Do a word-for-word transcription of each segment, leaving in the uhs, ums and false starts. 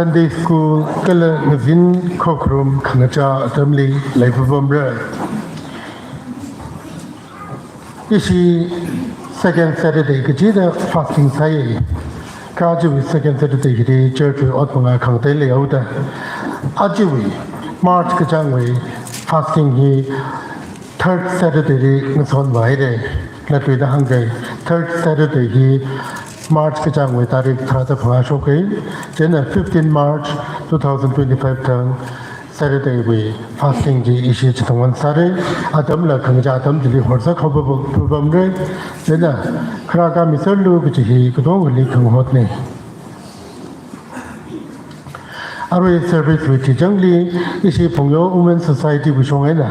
Sunday school kala ngazin khokharum khangachā atamli leipapamra. Ishi second Saturday kachida fasting sāya. Kha ajawui second Saturday hili church wui ot manga khangatei leihaoda, ajawui March kachāngwui fasting hi third Saturday li ngasonvāhaira. Latluida hāngkahai third Saturday hi March kachāngwui tarik tharāda phangā shokhai. Chieina fifteen March two thousand twenty-five thang Saturday wui fasting chi ishi chithang wan sāra. Atamla khangachā atam chili horzak haophapamra. Chieina kharā khami serlu kaji hi katongali khangahotna. Arui service wui chijangli ishi Phungyo Women Society wui shong eina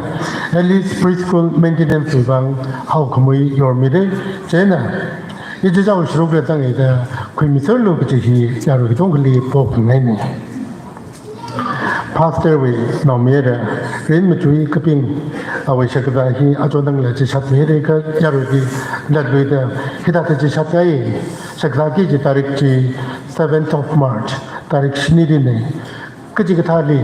Alice Preschool maintenance wui vang haokhamui yormida. Chieina ichichāwui sharukla zanghaida khuimi serlu kaji hi yarui katongali pokhangaina. Pastor wui naomayara Rinmachui Kaping, awui shakazā hi achonthangla chishatmihaira kha yaruili latluida hithāda chishatngai. Shakazāki kaji tarik chi seventh of March, tarik shinilina. Kachikathāli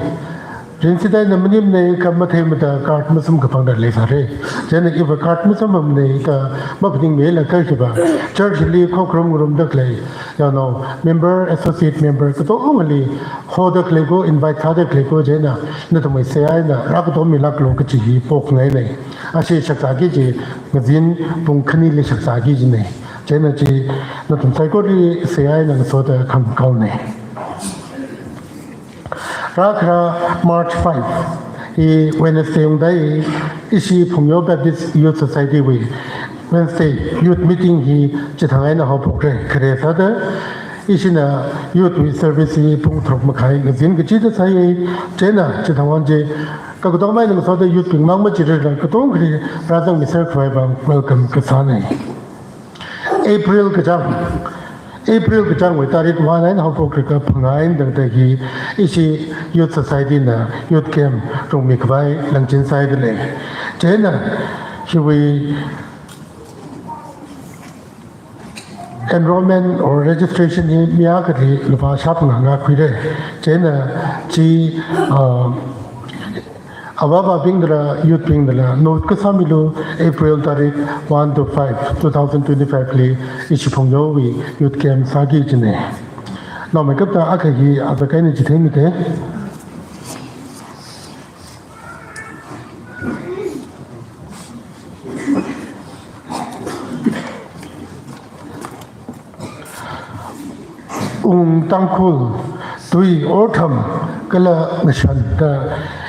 rinsit eina maningmana kha matheimada card masam kaphangda leisāra. Chieina iva card masamamana da maphaningmila kha hiva church li khokharum ngarumda khalei, you know, member, associate member katongali hoda khalei ko, invite sāda khalei ko, chieina nathumwui seihā eina rākatomilāklu kaji hi pokhangaina. Ashi shakazāki kaji ngazin pung khanili shakazāki kajina. Chieina chi nathum saikorali seihā eina ngasoda khangakaona. Rākharā March five hi Wednesday ungdai, ishi Phungyo Baptist Youth Society wui Wednesday youth meeting hi chithang eina haophokra. Khare sāda ishina youth wui service hi pung tharuk makhai ngazin kachida sāya. Chieina chithang wan chi kakato mai ngasoda youth bing mang machirarla katongkhali rāzangmi serkhavai vang welcome kasāna. April kachāng, April kachāngwui tarik one eina haophokra kha phangā eina tangda hi ishi Youth Society na youth camp rungmikhavai langchin sāhaida lei. Chieina hiwui enrollment or registration hi mi akhali lupā shāphangā ngā khuira. Chieina chi, uh, avāva̱bingdala, youth bingdala note kasāmilu. April tarik one to five, two thousand twenty-five li ishi Phungyowui youth camp sāki kajina. Naomeikapta akha hi azak eina chitheimida. Ung Tangkhul, tui ortham kala ngashan da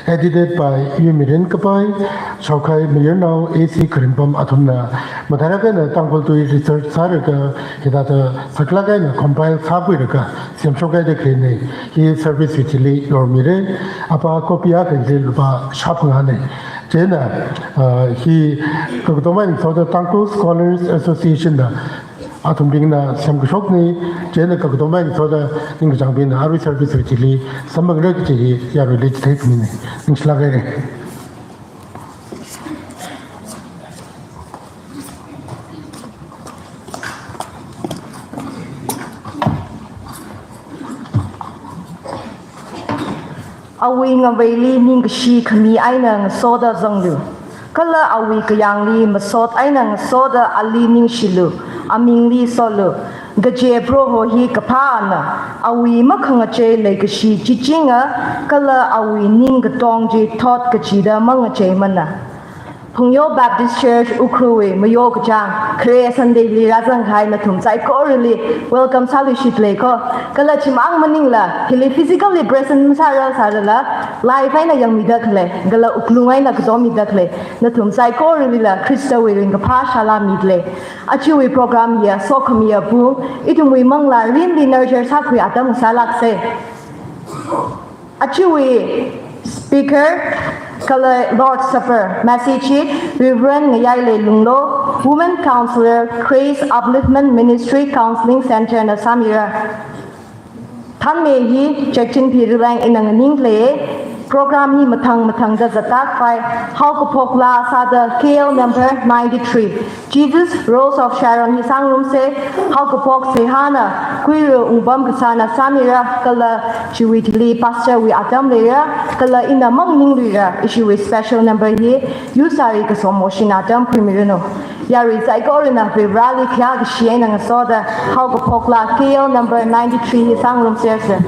Edited by Yumirin Kapai, Shaokhai Mayarnao A C Karimpam athumna, mathālāk eina Tangkhul tui research sālaga, hithāda saklāk eina compile sākhuilaga, semshokhaida khaleina, hi service wui thili yormira, apā copy akhali lupā shāphangāna. Chieina, ah, hi kakathuma eina ngasoda Tangkhul Scholars Association da athumbingna semkashokna, chieina kakathuma eina ngasoda ningkachāngbingna arui service wui thili samphangra kaji hi yaruili chitheikhami. Ningshilāk haira. Awui ngaveili ningkashi khami eina ngasoda zanglu. Kala awui kayāngli masot eina ngasoda ali ningshilu, amingli solu. Kaje Proho hi kaphāna, awui makhangachei leikashi chichinga, kala awui ningkatong chi thot kachida mangacheimana. Phungyo Baptist Church Ukhrulwui mayo kachāng, khare Sunday li rāzangkahai nathum saikorali welcome sāluishitleiko. Kala chimang maningla, hili physically present masārarlala, live eina yangmida khalei, kala wuklung eina kazomida khalei nathum saikoralila Khristawui ringkaphā shalāmidalei. Ajawui program hiya sokhami apong, ithumwui manglā mirinli nurture sākhui atam sālāksa. Ajawui speaker kala Lord Supper message hi Reverend Ngayailei Lunglo, Women Counselor, Grace Upliftment Ministry Counseling Center na sāmira. Thanmei hi Jackson P. Rileng ina nganingdalei. Program hi mathang mathangda zatkhavai haokaphok laa sāda K L number ninety-three, Jesus Rose of Sharon hi sāngarumsa. Haokaphok seihāna Kuiru Wungpam Kasāna sāmira, kala chiwui thili pastor wui atam leira, kala ina maningluira, ishiwui special number hi Yusari Kasom Moshina atam khuimiranu. Yarui saikorana Varivarāli khayākashi eina ngasoda haokaphok laa K L number ninety-three hi sāngarumsersa.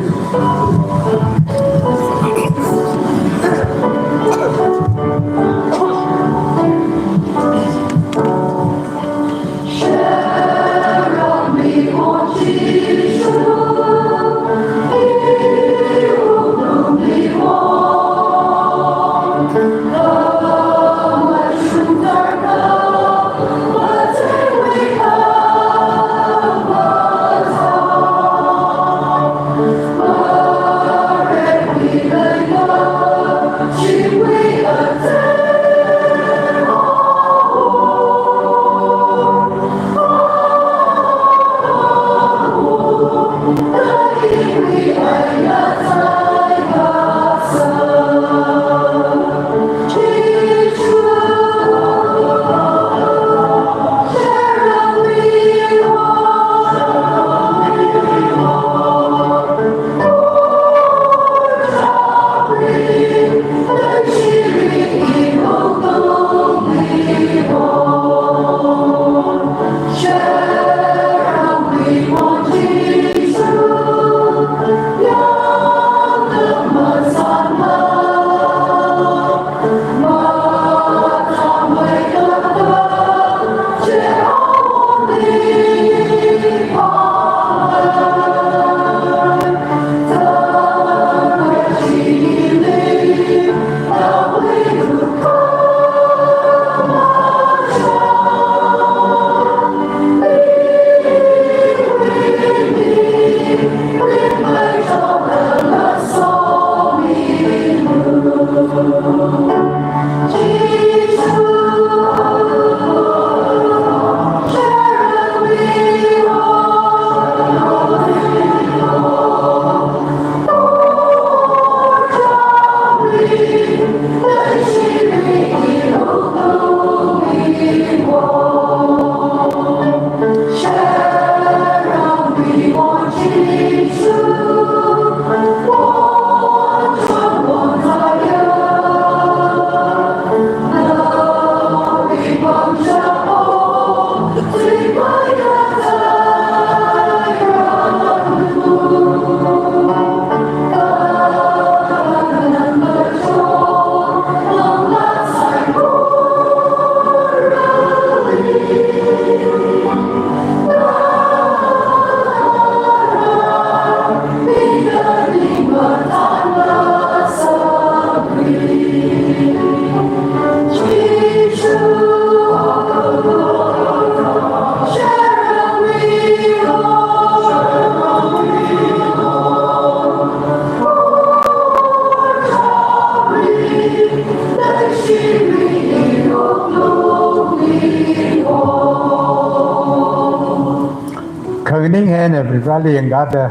Ninghen Varivarali yangkada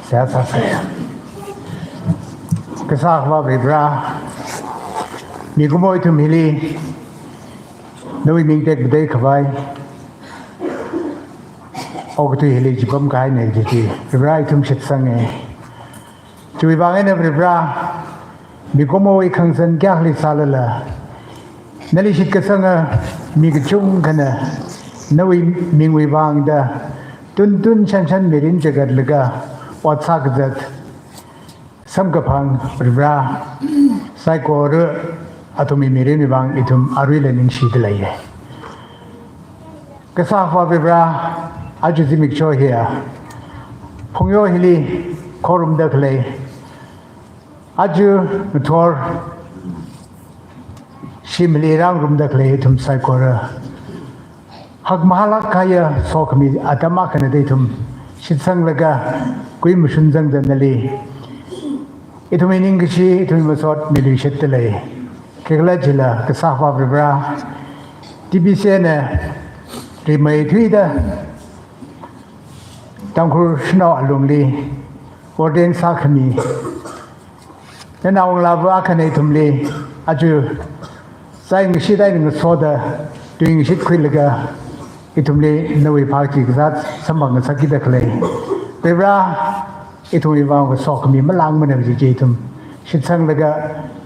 seihā sāsa. Kasā Akhava Varivara, mikumo ithum hili nawui ming tekmatei khavai okathui hili chipam kahaina kaji chi Varivara ithum shitsanga. Chiwui vang eina Varivara, mikumowui khangazan kayākhali sālala, nali shitkasanga mi kachungkhana nawui mingwui vangda tuntun shanshan mirin chigatlaga ot sākazat samkaphang Varivara, saikora athumwui mirinwui vang ithum aruila ningshida leiya. Kasā Akhava Varivara, aja zimiksho hiya phungyo hili khorumda khalei, aja ngathor shimli rāngarumda khalei ithum saikora hakmahālāk kahaiya sokhami atam akhana da ithum shitsanglaga kui mashun zangda nali ithumwui ningkashi, ithumwui masot miluishitda lei. Khikhalajila Kasā Akhava Varivara, T B C na rimeithuida Tangkhul shanao alungli ordain sākhami nanaongalāva akhana ithumli aja zai ngashit eina ngasoda tuingashit khuilaga ithumli nawui phā chi kazāt samphang ngasakida khalei Varivara, ithumwui vang sokhami malāngmana kaji chi ithum shitsanglaga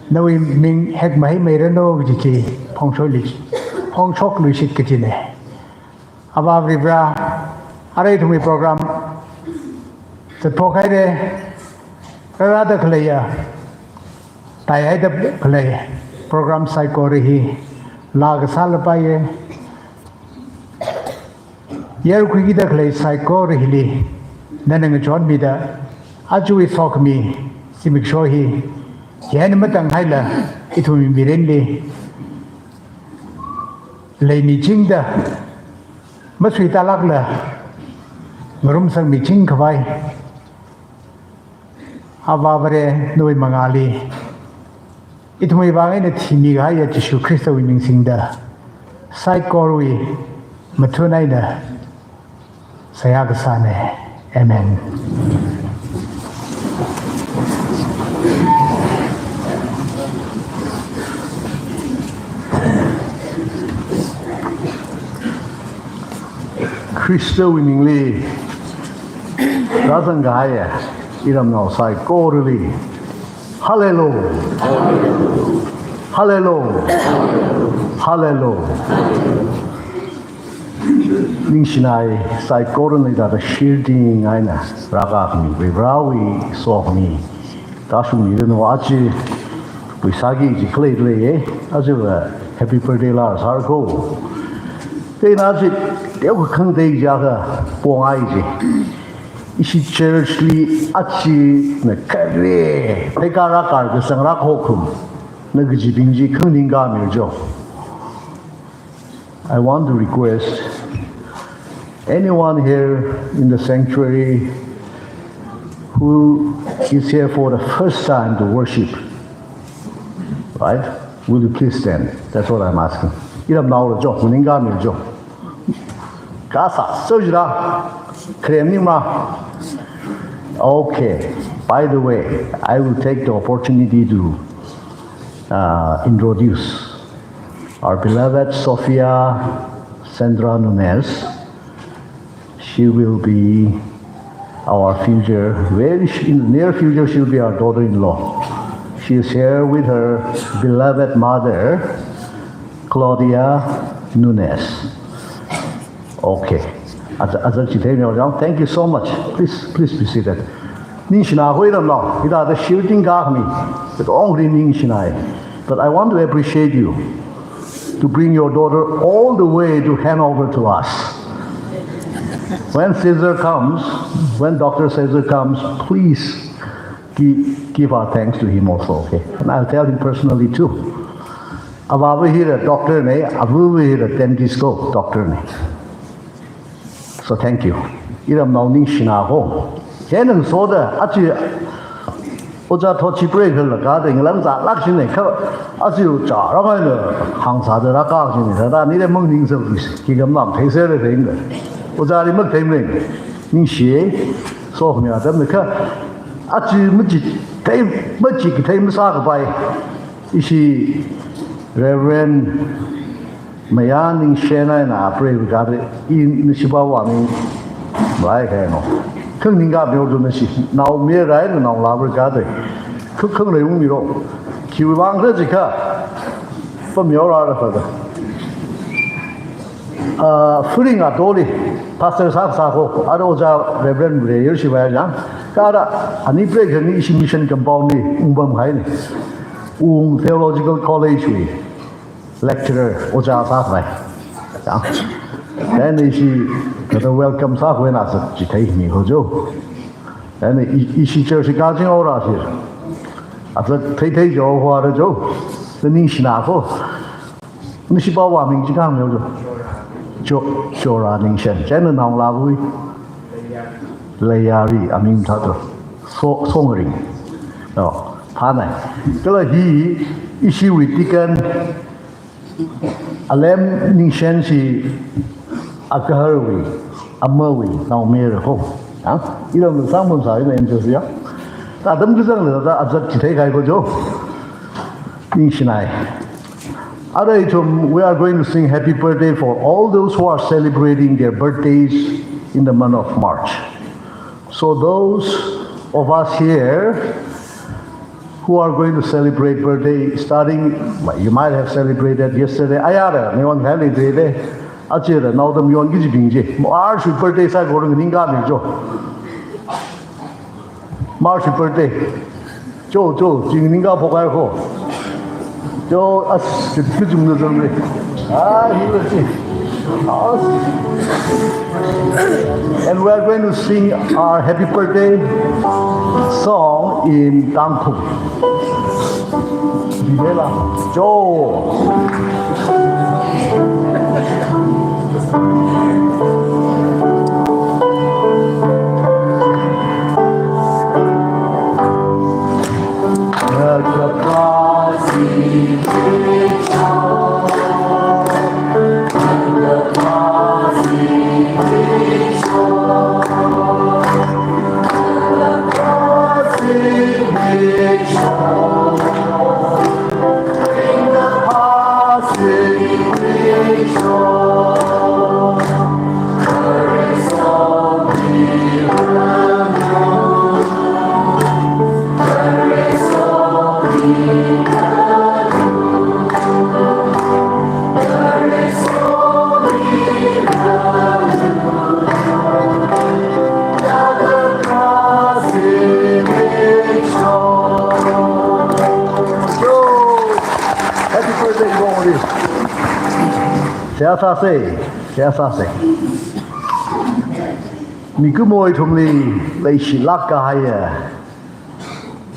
nawui ming hekmahaimeiranu kaji chi phongshoklu, phongshokluishit kajina. Avā Varivara, arui ithumwui program zatphok haira, rārāda khaleiya, taihaida khalei program saikora hi laa kasāla paiya. Yarkhuikida khalei saikora hili nana ngachonmida, ajawui sokhami zimiksho hi hi eina matanghaila ithumwui mirinli leimichingda, masuitālākla ngarumsangmiching khavai, Avā Vare, nawui mangāli ithumwui vang eina thimi kahaiya Jishu Khristawui ming singda saikorawui mathun eina seihā kasāna. Amen. Khristawui mingli rāzang kahaiya iramnao saikorali, Hallelujah! Hallelujah! Hallelujah! Ningshinai, saikorana hithāda shirding eina rākakhami, Varivarawui sokhami kashungmi dano aja Vaisakhi chi khalei leiya, aja va happy birthday laa sāra kho. Chieina aja teokha khangatei chi akha pongai chi, ishi church li ajana khare, pheikar rākar kasang rākhokhum, na kajibing chi khanganing khamir jo. I want to request anyone here in the sanctuary who is here for the first time to worship, right? Will you please stand? That's what I'm asking. Iramnaora jo, maningkhamira jo. Kasā, so jira, kharemnima. Okay. By the way, I will take the opportunity to uh, introduce our beloved Sophia Sandra Nunes. She will be our future, very sh- in the near future, she will be our daughter-in-law. She is here with her beloved mother, Claudia Nunes. Okay. Aja, aja chithei neo jang. Thank you so much. Please, please be seated. Ningshina hoi ram lao. Hithāda shirting gakmi. But only ningshinai. But I want to appreciate you to bring your daughter all the way to hand over to us. When Caesar comes, when Doctor Caesar comes, please give, give our thanks to him also, okay? And I'll tell him personally too. Avā va hira doctor na, ava va hira dentist ko doctor na. So thank you. Iramnao ningshina ho. Hena ngasoda, aja ojā thot chi break hal kha da ngalam zalak shina kha, aja ojā rāngai na hāngsāda rākak shina, thāda nila mang ningsa, khi kam lam thei sera thei nga. Ojāli makathei maning, ningshiya, sokhami atamna kha, aja machithei, machikathei masākapai, ishi Reverend Mayar Ningshen eina apreiva kathā, i nashivā vāming, lai khaino. Khanganing kha mihaoda nashi, naomayara eina naongalāvara kathā. Kha khangareiungmiro. Khiwui vang khala jiakha, pamyao rāra kathā. Ah, Furing Atoli, pastor sākasā ko, ara ojā Reverend Murayur Shivaya jang, kha ara ani preiva khani ishi mission compound li ungpamkahaina. Wung Theological College wui lecturer ojā sākahai. Jang. Then ishi kathā welcome sākhavai eina azak chitheimi ko jo. Then i-, ishi church kaching ora shi. Azak theithei jo ho ara jo. Naningshina ko. Nashivā vāming chi kha mihaoda. Jo, Jora Ningshen. Chieina naongalāvawui Leiyari aming thāda. So, Songaring. Oh, phānai. Kala hi, ishiwui deacon, Alem Ningshen chi agaharwui, amawui, naomayara ko. Ha? Iramla sangpamsā ina interview ya. Atam kachangla thāda azak chitheikahai ko jo. Ningshinai. Ara ithum, we are going to sing happy birthday for all those who are celebrating their birthdays in the month of March. So those of us here who are going to celebrate birthday starting, you might have celebrated yesterday. Ayara, mi wan khali dede. Achira, naoda mayonki kajibing chi. March wui birthday saikora nganingkāmi jo. March wui birthday. Jo, jo, chi nganingkā phokhai ko. Jo, as, chi, chi, chi, chi, chi. Ah, hi, hi. As. And we are going to sing our happy birthday song in Tangkhul. Bibela. Jo. Happy birthday, Gongri. Seihā sāsa, seihā sāsa. Mikumo ithumli leishilāk kahaiya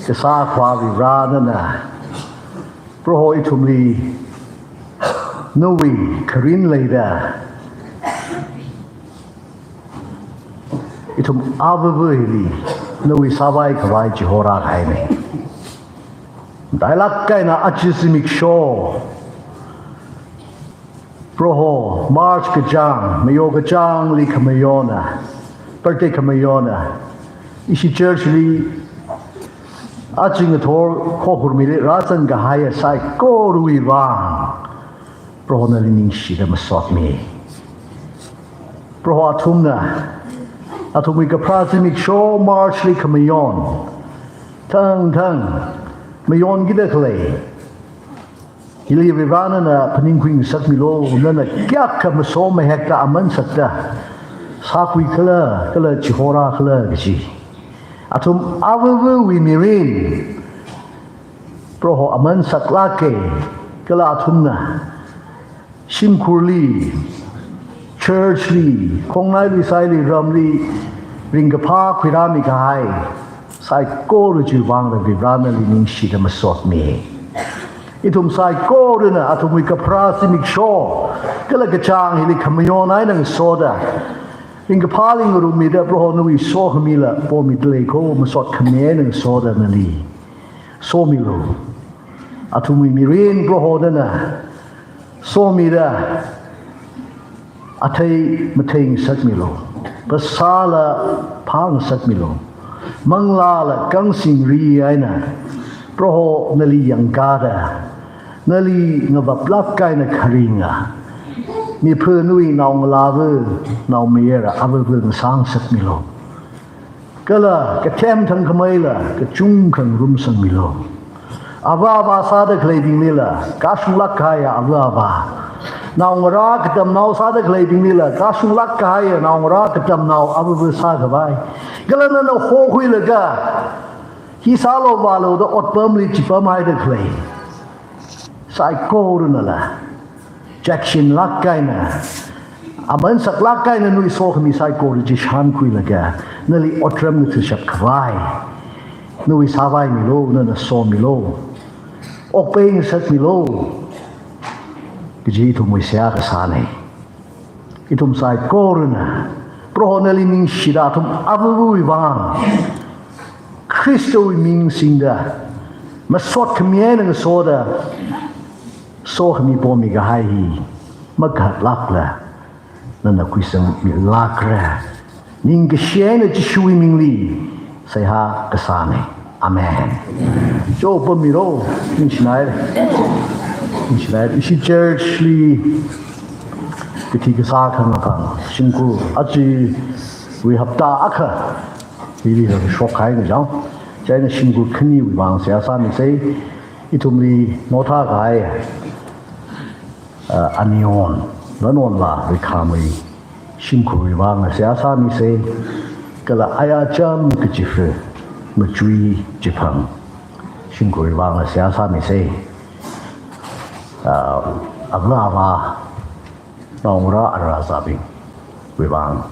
kasā Akhava Vare nana, Proho ithumli nawui kharin leida, ithum avāva̱ hili nawui sāvai khavai chihorā kahaina. Matailāk eina aja zimiksho, Proho, March kachāng, mayo kachāngli khamayona, birthday khamayona, ishi church li aja ngathor khokhurmili rāzang kahaiya saikorawui vang, Proho nali ningshida masotmi. Proho athumna, athumwui kapharā zimiksho March li khamayon, thangthang mayonkida khalei hili Vare nana phaningkhui ngasakmilu, nana kayākha maso mahekta aman sakta sākhui khala, kala chihorā khala kaji. Athum avāva̱wui mirin Proho aman saklāka, kala athumna shimkhurli, church li, khongnaili, saili, ramli, ringkaphā khuirāmi kahai saikora chiwui vangla Vare nali ningshida masotmi. Ithum saikorana athumwui kapharā zimiksho kala kachāng hili khamayon eina ngasoda, ringkaphāli ngarummida Proho nawui sokhamila pomidalei ko, masot khami eina ngasoda nali somilu. Athumwui mirin Proho nana somida, athei matheingasakmilu. Phasāla phāngasakmilu. Manglāla kangsingri eina Proho nali yangkāda, nali ngavaplāk eina kharinga, miphanui naongalāva, naomayara avava ngasāngasakmilu. Kala kathem thangkhameila kachungkha ngarumsangmilu. Ava avā sāda khaleibinglila kashunglāk kahaiya ava avā, naongarā katamnao sāda khaleibinglila kashunglāk kahaiya naongarā katamnao avava sākhavai, kala nana hokhuilaga hi sālu vālu da otpamli chipamhaida khalei saikoranala, chakshinlāk eina, aman saklāk eina nawui sokhami saikora chi shānkhuilaga, nali otram ngathashap khavai, nawui sāvaimilu, nana somilu, okpeingasakmilu kaji ithumwui seihā kasāna. Ithum saikorana Proho nali ningshida athum avavawui vang Khristawui ming singda masot khami eina ngasoda sokhami pomi kahai hi makahatlākla nana khuisangmilākra. Ningkashi eina Jishuwui mingli seihā kasāna. Amen. Cho pamiro, ningshinaira. Ningshinaira. Ishi church li kathi kasā khangakha shimkhur achiwui hapta akha hili shokhaina jang. Chieina shimkhur khaniwui vang seihā sāmisa. Ithumli notha kahai, uh, Anion, Ranonla Rikhamwui shimkhurwui vang seihā sāmisa. Kala aya cham kachifa Machui Chiphang shimkhurwui vang seihā sāmisa. Uh, ava avā, naongarā arāzābingwui vang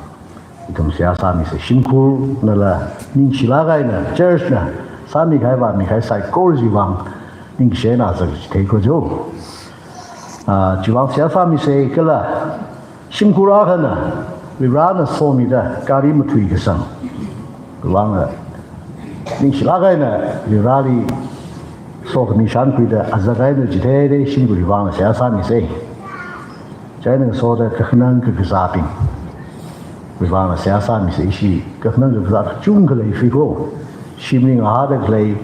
ithum seihā sāmisa. Shimkhurnala ningshilāk eina church na sāmi kahai vāmi kahai saikora chiwui vang ningshi eina zak chithei ko jo. Ah, chiwui vang seihā sāmisa. Kala shimkhur akhana Varivarana somida gari matui kasang vangla ningshilāk eina Varivarali sokhami shānkhuida azak eina chitheida shimkhurwui vang seihā sāmisa. Chieina soda kakhanang kakazābingwui vang seihā sāmisa. Ishi kakhanang kakazā kachungkha leisai ko. Shimli ngahāda khalei,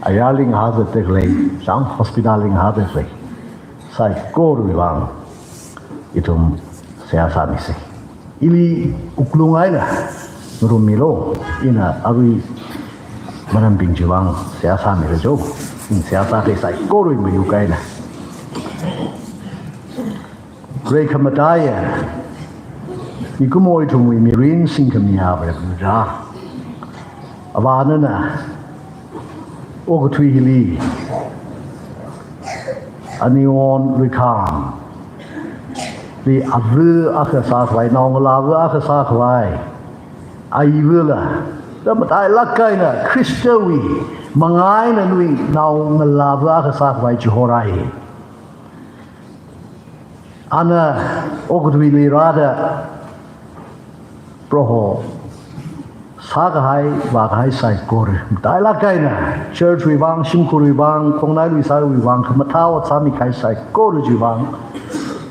ayarli ngahāzatda khalei, chang hospital li ngahāda khalei saikorawui vang ithum seihā sāmisa. Ili wuklung eina ngarummilu, ina arui marambing chiwui vang seihā sāmira jo. Ina seihā sākahai saikorawui mayuk eina, reikhamataiya mikumo ithumwui mirin singkhamiya Varivara, avā nana okathui hili Anion Rikhamli ava akha sākhavai, naongalāva akha sākhavai, aivala da matailāk eina Khristawui manga eina nawui naongalāva akha sākhavai chihorai. Ana okathuili rāda Proho sākahai vākahai saikora matailāk eina church wui vang, shimkhurwui vang, khongnailuisāwui vang, khamathā ot sāmi kahai saikora chiwui vang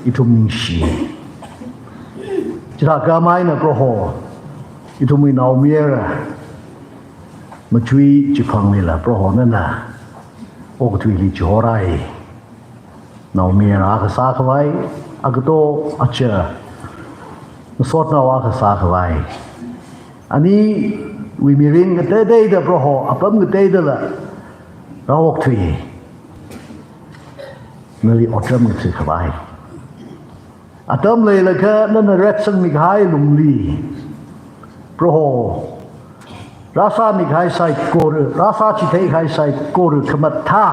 ithum ningshi. Chithākhamei eina Proho, ithumwui naomayara Machui Chiphanglila Proho nana okathuili chihorai. Naomayara akha sākhavai, agato acha masotnao akha sākhavai. Aniwui mirin kateiteida Proho, apam kateidala rāokthui. Nali otram ngathakhavai. Atam leilakha nana retsangmi kahai lungli Proho, rāsāmi kahai saikora, rāsāchithei kahai saikora khamathā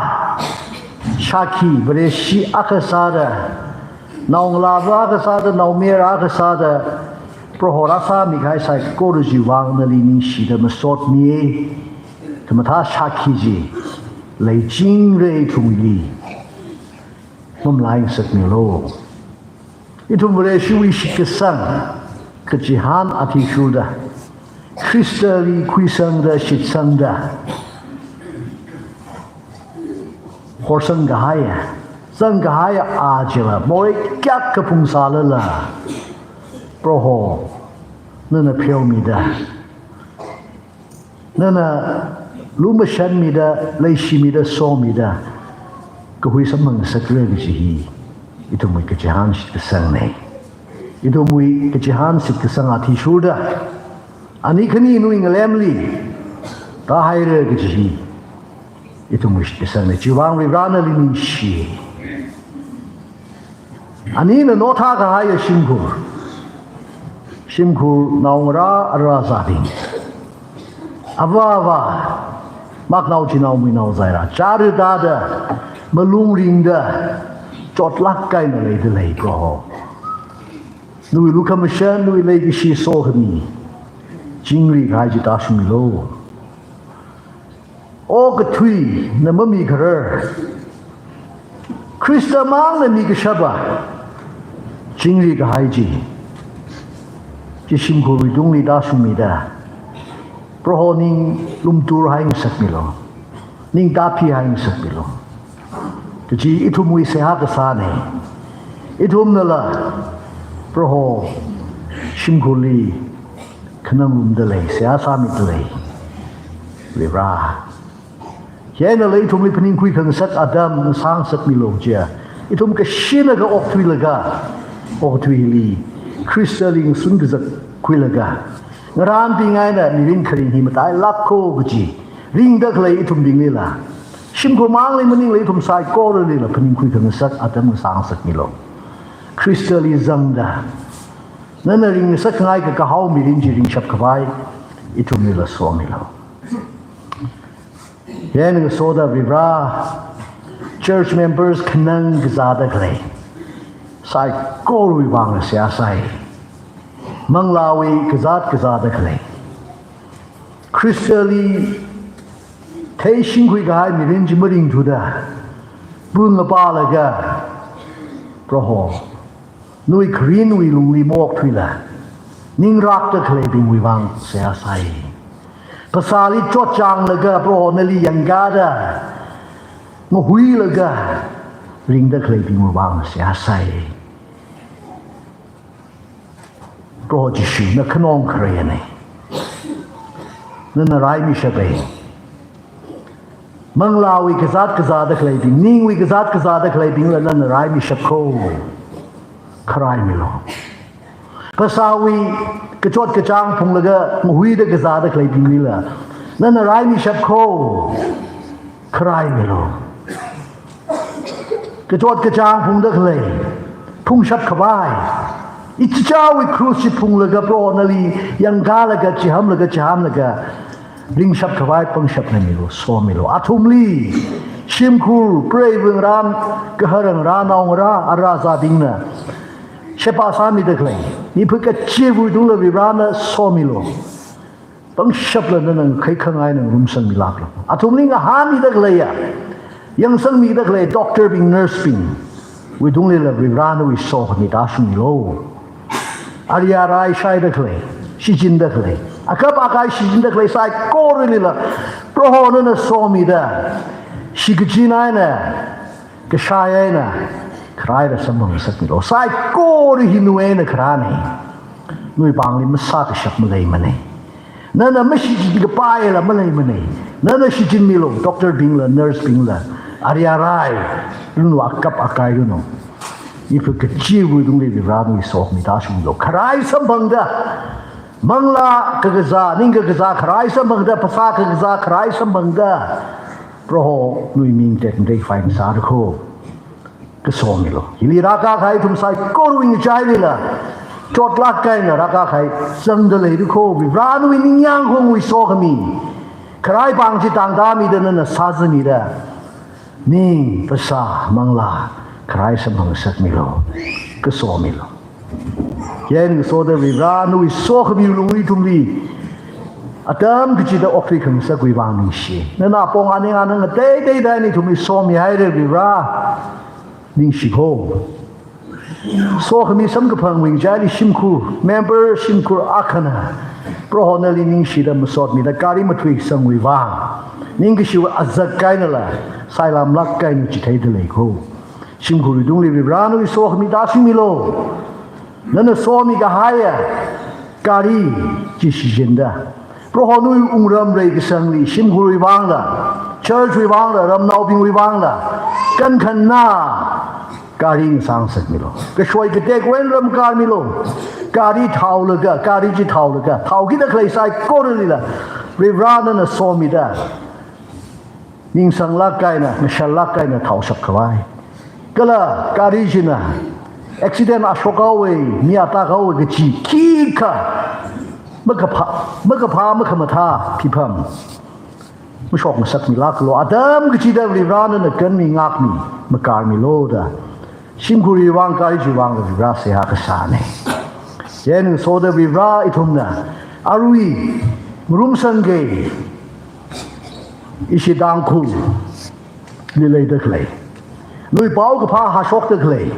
shākhi, Vareshi akha sāda, naongalāva akha sāda, naomayara akha sāda, Proho rāsāmi kahai saikora chiwui vang nali ningshida masotmi. Khamathā shākhi chi leichingra ithumli. Mamalai ngasakmilu. Ithum Vareshiwui shitkasang kachihān athishurda, Khristali khuisangda, shitsangda, horsang kahaiya, zang kahaiya achila, morei kayākha phungsālala, Proho, nana pheomida, nana lumashanmida, leishimida, somida, kahui samphang ngasakra kaji hi ithumwui kachihān shitkasangnei. Ithumwui kachihān shitkasang athishurda, ani khani nawui ngalemli rāhaira kaji hi ithumwui shitkasangnei. Chiwuivang Varivarā nali ningshi. Anina naothā kahaiya shimkhur, shimkhur naongarā ara zābing, avā avā, maknao chinao muinao zaira, chara tāda, malung ringda, chotlāk eina leida lei Proho. Nawui lukhamashan, nawui leikashi sokhami chingri kahai chi tāshungmilu. Okathuina mamikharar, Khrista mangna mikashapa chingri kahai chi, chi shimkhurwui tungli tāshungmida, Proho ning lumtur hai ngasakmilu, ning tāphi hai ngasakmilu. Kaji ithumwui seihā kasānei. Ithumnala Proho shimkhurli khananglumda lei, seihā sāmida lei. Varivarā, hi einala ithumli phaningkhui khangasak atam ngasāngasakmilu jiakha, ithum kashinaka okthuilaga, okathuili Khristali ngasun kazat khuilaga, ngarānbing eina mirin kharing hi matailākko kaji ringda khalei ithumbinglila, shimkhur mangli maningla ithum saikoralila phaningkhui khangasak atam ngasāngasakmilu. Khristali zangda, nana ringngasakngai kakahao mirin chi ringshap khavai ithumlila somilu. Hi eina ngasoda Varivarā, church members khanang kazāda khalei saikorawui vang seihā sāi. Manglāwui kazāt kazāda khalei, Khristali theishingkhui kahai mirin chi maringthuda, pungapalaga, Proho, nawui kharinwui lungli maokthuila, ning rakda khaleibingwui vang seihā sāi. Phasāli chotchānglaga Proho nali yangkāda, ngahuilaga ringda khaleibingwui vang seihā sāi. Proho Jishu, na khanong khareinei. Nana raimishapei. Manglāwui kazāt kazāda khaleibing, ningwui kazāt kazāda khaleibingla nana raimishapko. Kharaimilu. Phasāwui kachot kachāng phunglaga ngahuida kazāda khaleibinglila nana raimishapko. Kharaimilu. Kachot kachāng phungda khalei, phungshap khavai, ichichāwui krush chi phunglaga Proho nali yangkālaga, chihamlaga, chihamlaga, ringshap khavai pangshap nganimilu, somilu. Athumli, shimkhur, preiva ngarā, gahara ngarā, naongarā, ara zābingna sheba sāmida khalei, mipha kachiva̱wui tungla Varivarāna somilu. Pangshapla nana khaikhangai eina ngarumsangmilāklu. Athumli ngahānmida khaleiya, yangsangmida khalei doctor bing, nurse bingwui tunglila Varivarā nawui sokhami tāshungmilu. Ari arai shaida khalei, shichinda khalei, akap akai shichinda khalei saikoralila Proho nana somida, shikachin eina, kashai eina, kharaila samphang ngasakmilu. Saikora hi nawui eina kharānei. Nawui pāngli masākashap maleimanei. Nana mashichin kapaila maleimanei. Nana shichinmilu, doctor bingla, nurse bingla, ari arai, lunu akap akai lunu. Mipha kachiva̱wui tungli Varivarā nawui sokhami tāshunglu. Kharai samphangda, manglā kakazā, ning kakazā kharai samphangda, phasā kakazā kharai samphangda, Proho nawui ming tekmatei phāngasakra kho. Kasomilu. Hili rākā kahai ithum saikorawui ngachailila chotlāk eina rākā kahai zangda leira kho. Varivarā nawui ningyāng khongwui sokhami, kharai pāng chi tāngda mida nana sāzamida, ning, phasā, manglā kharai samphang ngasakmilu. Kasomilu. Hi eina ngasoda Varivarā nawui sokhami lungli ithumli atam kachida okthui khangasakwui vang ningshi. Nana apong aning anang ngateiteida eina ithumli somihaira Varivarā. Ningshi kho. Sokhami samkaphangwui ngachaili shimkhur, member shimkhur akhana Proho nali ningshida masotmida gari mathuikasangwui vang, ningkashiwui azak einala sailamlāk eina chitheida lei kho. Shimkhurwui tungli Varivarā nawui sokhami tāshungmilu. Nana somikahaiya gari chi shichinda, Proho nawui wungram reikasangli, shimkhurwui vangla, church wui vangla, ramnaobingwui vangla, kankhanna gari ngasāngasakmilu. Kashoi katek wui eina ramkarmilu. Gari thaolaga, gari chi thaolaga, thaokida khalei saikoralila Varivarā nana somida, ningsanglāk eina, ngashallāk eina thaoshap khavai. Kala gari china accident ashokhaowui, mi atāhaowui kachi khikha makaphā, makaphā, makhamathā phipham mashokngasakmilāklu. Atam kachida Varivarā nana kanmi, ngākmi, makarmilu da shimkhurwui vang, gari chiwui vang Varivarā seihā kasāna. Chieina ngasoda Varivarā ithumna arui ngarumsangki, ishi Tangkhulli leida khalei, nawui paokaphā hāshokda khalei,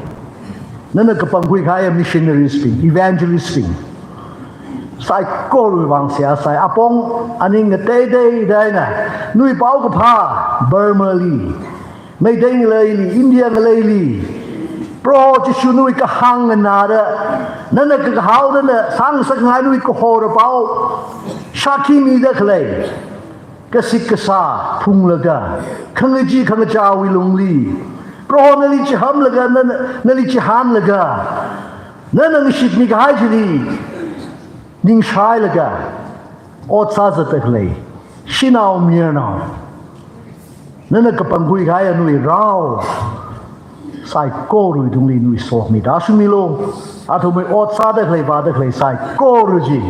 nana kapangkhui kahaiya missionaries bing, evangelist bing saikorawui vang seihā sāi. Apong aning ngateitei eina nawui paokaphā Burmali, Meitei ngaleili, India ngaleili, Proho Jishu nawui kahāng nganāda, nana kakahao, nana sāngasakngai nawui kahora pao shākhi mida khalei kasik kasā phunglaga, khangachee khangachāwui lungli Proho nali chihānlaga, nana, nali chihānlaga, nana ngashitmi kahai chili ningshailaga ot sāzatda khalei shanao mayarnao, nana kapangkhui kahaiya nawui rao saikorawui tungli nawui sokhami tāshungmilu. Athumwui ot sāda khalei, vāda khalei saikora chi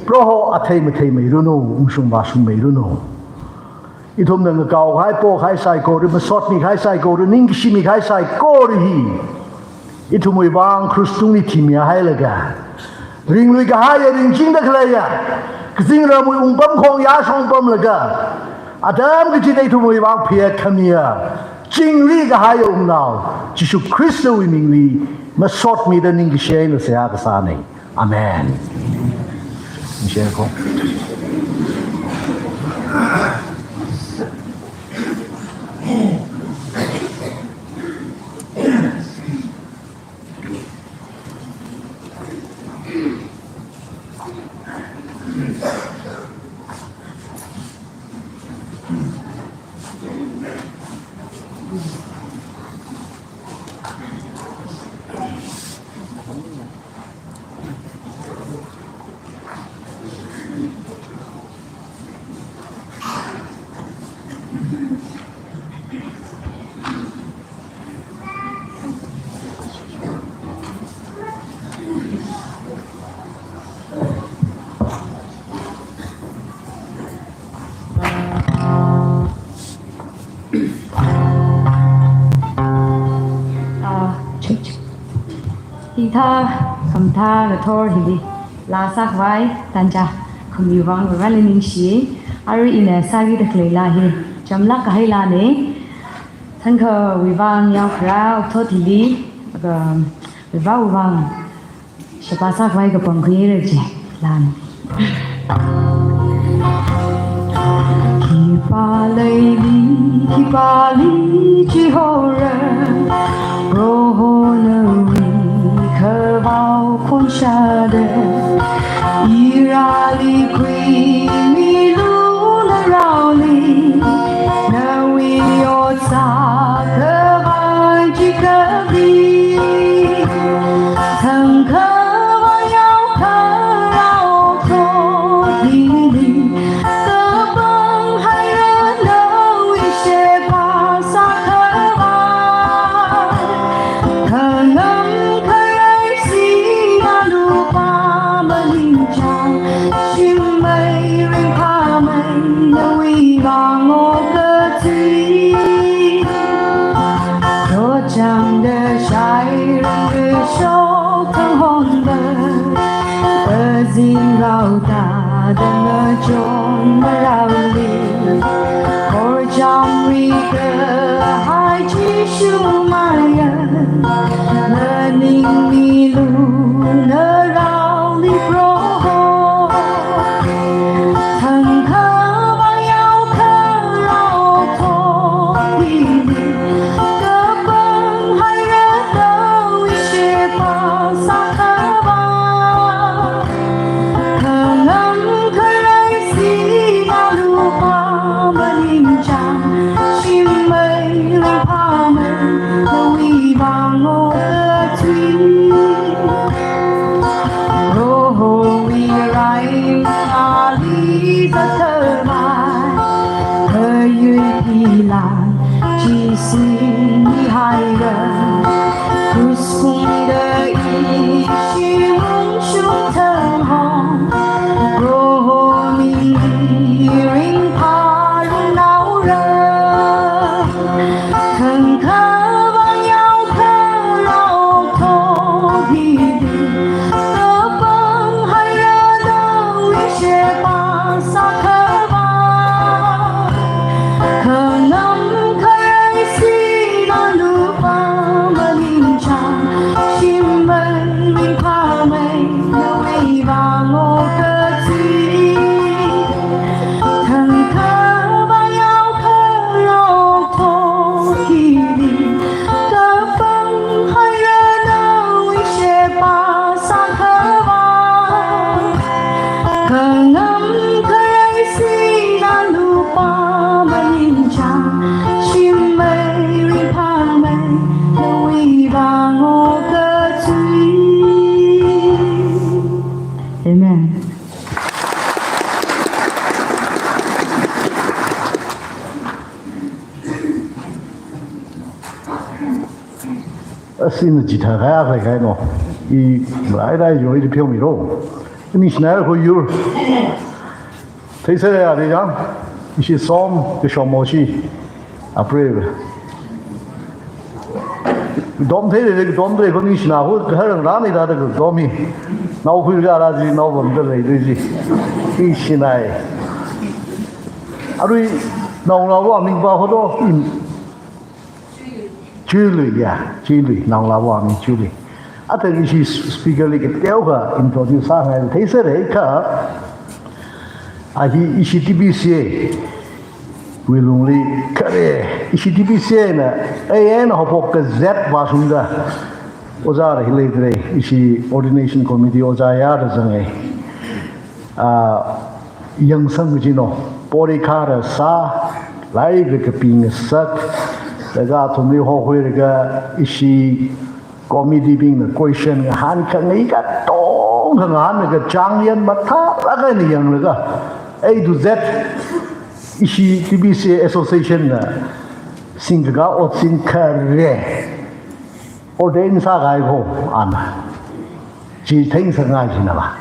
Proho athei matheimeiranu, ungshung vāshungmeiranu. Ithumna ngakaokahai, pokahai saikora, masotmikahai saikora, ningkashimikahai saikora hi ithumwui vang krush tungli thimihailaga, ringluikahaiya, ringchingda khaleiya kazingramwui wungpamkhong yāshong pamlaga, atam kachida ithumwui vang phayā khamiya chingri kahaiya Wungnao Jishu Khristawui mingli masotmida ningkashi eina seihā kasāna. Amen. Share ko. Ah, check, check. Hithā khamathā ngathor hili laa sākhavai tanja khamiwui vang Vareli ningshi. Arui ina sākida khalei laa hi chamlāk kahai laana. Thangkhawui vang yaokharā okathuili, aga, Varewui vang sheba sākhavai kapangkhuira chi laana. Khipā leili, khipāli chihora, Proho nawui khavao khonshada, irali khuimilu naraoli, nawui ot sākhavai chikapi. Thangkhavai yaokharā okathuili, kapanghaira nawui sheba sākhavai. Khangam kharei singna lupā malingchāng, shim mei ringphāmei nawui vang okathui. Chotchāngda shairangra shokthang honda, pazin rao tāda ngachon maraoli, khorcham rikahai Jishu mayar, nganingmilu naraoli Proho. Thangkhavai yaokharā okathuili, kapanghaira nawui sheba sākhavai. Amen. Asin jitha kaya kaya kaya no. I lai lai yo i pyo mi ro. Ni shina ko yur. Theisera ya de jang. Ishi som ke shomo shi. Apre. Dom thei de dom de ko ni shina ko har rang rang ni da de dom hi. Nao khui ga ra ji nao bam de lei de ji. Ni shina e. Arui naongalāva ming pa ho do in. Chuilui ya, Chuilui, naongalāva ming Chuilui. Ata ishi speaker li kateokha introduce sāngai theisera kha. A hi ishi T B C A wui lungli khare, ishi T B C A na, A N hopok ka Z vāshungda. Ojā da hi leidalei, ishi ordination committee ojā ya da zangai. Ah, yangsang kaji no, porikha rāsā, lairik kaping sak, laga athumli hokhuilaga ishi committee bingna question ngahān khangai katonga ngahānlaga chang yan mathālāk eina yanglaga, A to Z, ishi T B C A Association na singkaka ot singkhare. Ordain sākahai ko ana. Chi theingasakngai china ba.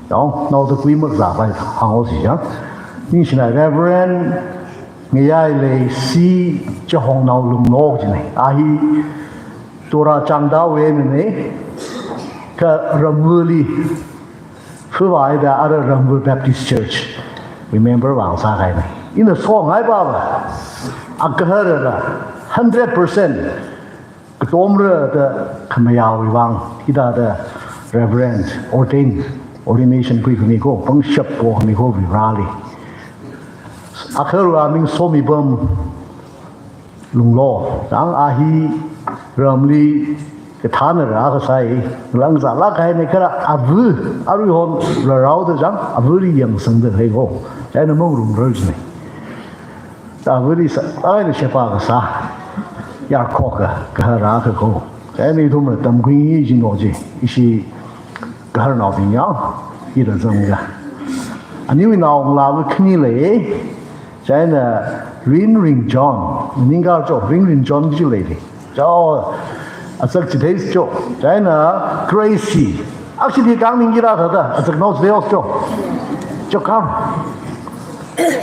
Dong, nao ta kui makzā pai ta, hāngo si jang. Ningshina Reverend Ngayailei C Chahongnao Lunglo china. A hi Tura Changda wui eina ne, kha Ramvali, Fuwa ida ara Ramvali Baptist Church. Remember vang sākahaina. Ina songai pa ba. Agahara ra, hundred percent. Katomra da khamayāwui vang, hithāda Reverend, ordain, ordination khuikhami ko, pangshap pokhami ko, Vareli. Agahara aming Somibam Lunglo, chang a hi ramli kathānara kasai, langzālāk kahaina kha ava, aruihon rarao da chang, avali yangsangda hai ko, china mangarumrar jina. Avali sā, ai na shepa kasā, yarkhoka, kahara ka ko. China ithumna tamkhui jino ji, ishi kaharnaobing ya, ida zanga. Aniwui naongalāva khani lei, china Rinring John, ningkar cho, Rinring John ji lei. Cho, asak chithei cho. China Gracie. Actually, kang ningkira thāda, asak nao chithei cho. Cho kang.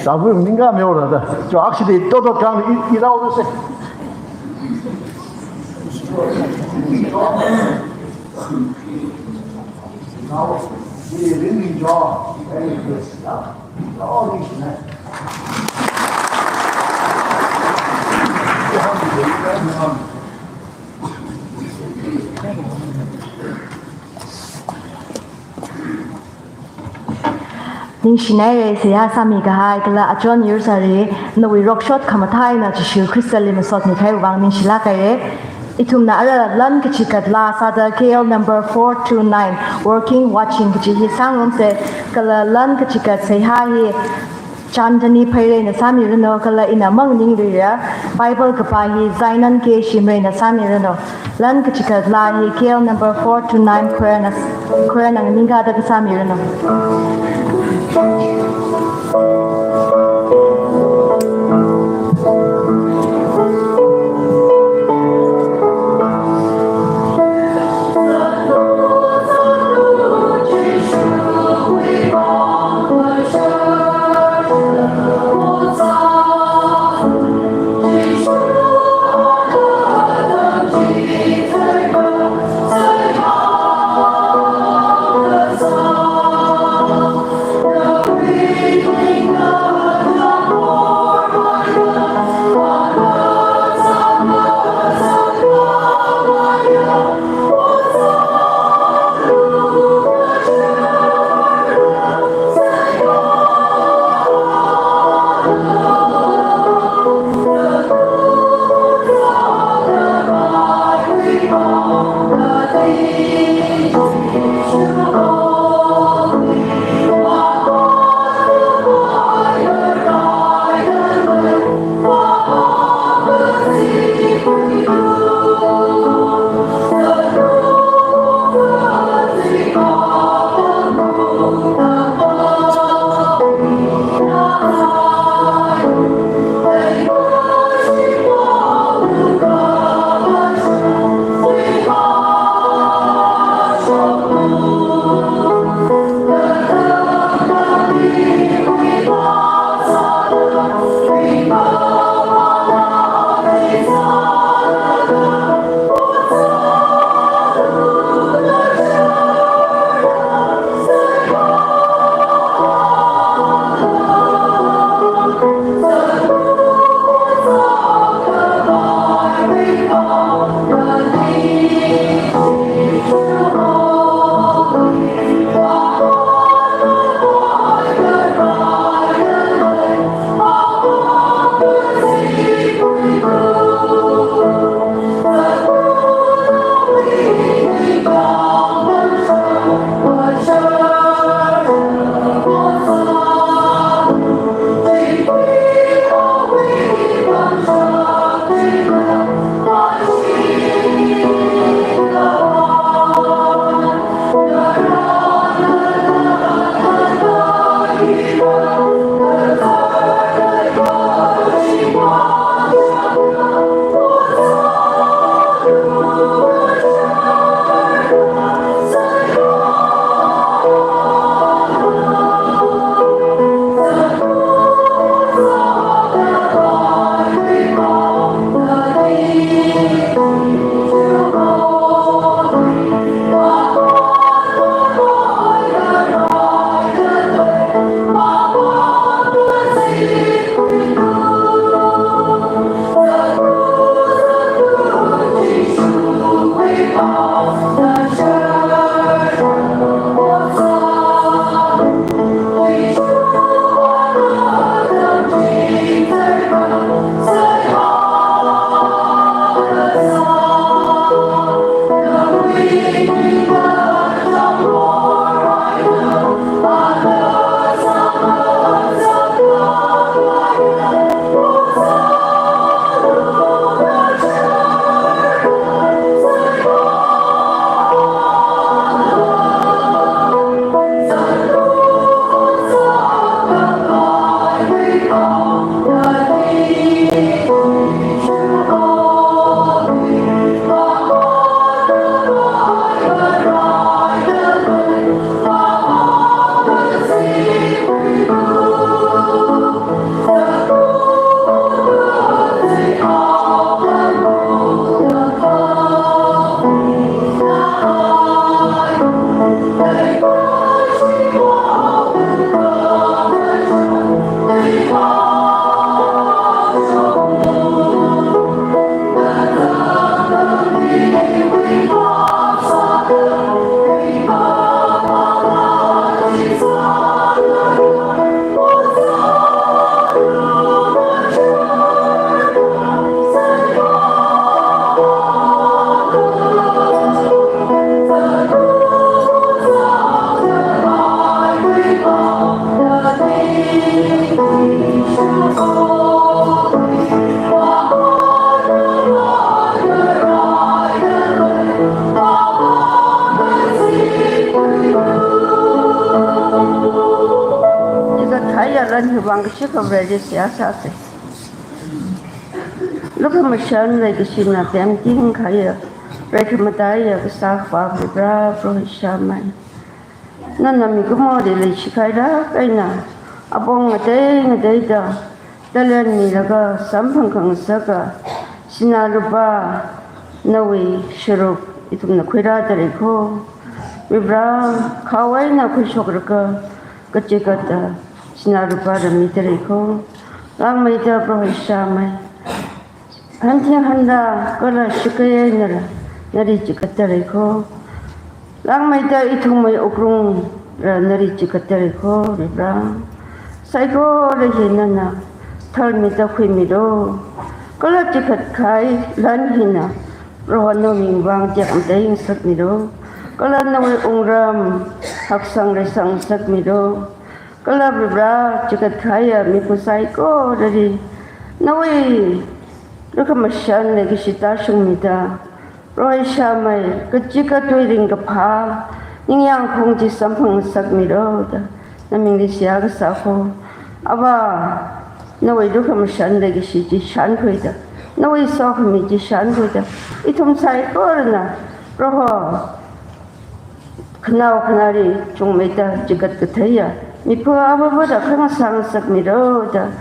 Sabu ningka meo thāda. Cho, actually, to to kang i, i rao se. Ningshinaire, seihā sāmikahai kala achon yursāri, nawui rokshot khamathā eina Jishu Khristali masotmikahai vang ningshilāk haire. Ithumna ara lan kachikat laa sāda K L number four two nine, Working Watching kaji hi sāngarumsa, kala lan kachikat seihā hi Chandani Phaireina sāmiranu, kala ina maningri ya, Bible kapā hi Zainan K Shimreina sāmiranu. Lan kachikat laa hi K L number four two nine Khuirana, Khuirana nganingkada kasāmiranu. Shikha Vareli seihā sāsa. Lukhamashan leikashina pemting kahaiya, preikhamatāya kasā Akhava Varivara, Prohoshamai. Nana mikumoli leishikahai rākahai eina, apong ngatei ngateida talent milaga samphang khangasaka sinā lupā nawui sharuk ithumna khuirāda lei kho. Varivara, khawui eina khuishoklaga kachikatda sinā lupā rāmida lei kho. Langmeida Prohoshamai, hanthing hanrā kala shakei einala nali chikatda lei kho. Langmeida ithumwui wuklungra nali chikatda lei kho, Varivara. Saikora hi nana tharmida khuimilu. Kala chikatkahai lan hina Proho nawui ming vang tekmatei ngasakmilu. Kala nawui wungram haksang reisang ngasakmilu. Kala Varivara, chikatkahaiya mipā saikorali nawui lukhamashan leikashi tāshungmida, Prohoshamai, kachikatwui ringkaphā, ningyāng khong chi samphang ngasakmilu da namingli seihā kasā kho. Ava, nawui lukhamashan leikashi chi shānkhuida, nawui sokhami chi shānkhuida, ithum saikorana Proho khanao khanāli chungmeida chikat katheiya mipā avāvāda khangasā ngasakmilu da,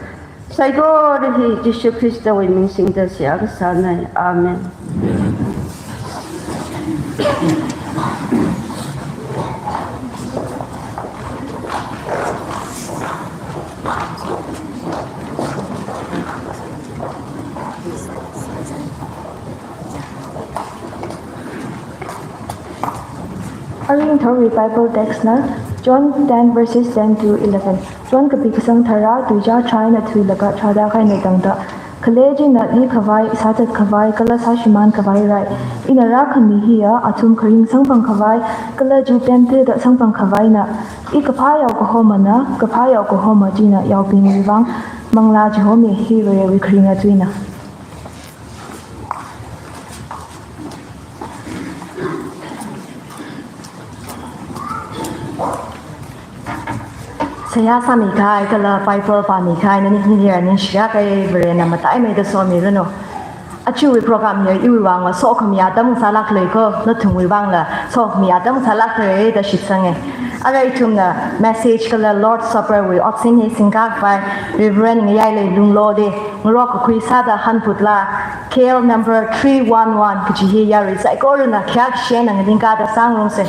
saikora hi Jishu Khristawui ming singda seihā kasānei. Amen. Aring thorwui Bible text na John ten verses ten to eleven. John kapi kasang tharā, tuizā tharā eina thuilaga tharāda kahai eina tangda, khalei china likhavai, sāthatkhavai kala sāshimānkhavai rai. Ina rākhami hiya athum kharing samphangkhavai kala chi pemtida samphangkhavaina. I kaphā yao kahomana, kaphā yao kahoma china yaobingwui vang manglā chihomi, hi Varewui kharinga tuina. Seihā sāmikahai kala Bible pāmikahai nani nihira ningshiya kahai Varena mataimeida somiranu. Achiwui program hiya iwui vangla sokhami atam sālāklei kho, nathumwui vangla sokhami atam sālāklei da shitsange. Ara ithumna message kala Lord's Supper wui otsin hi singkhavai Reverend Ngayailei Lunglo de ngarok kakhui sāda hanphutla, K L number three one one kaji hi yarui saikorana khayākshi eina nganingkāda sāngarumse.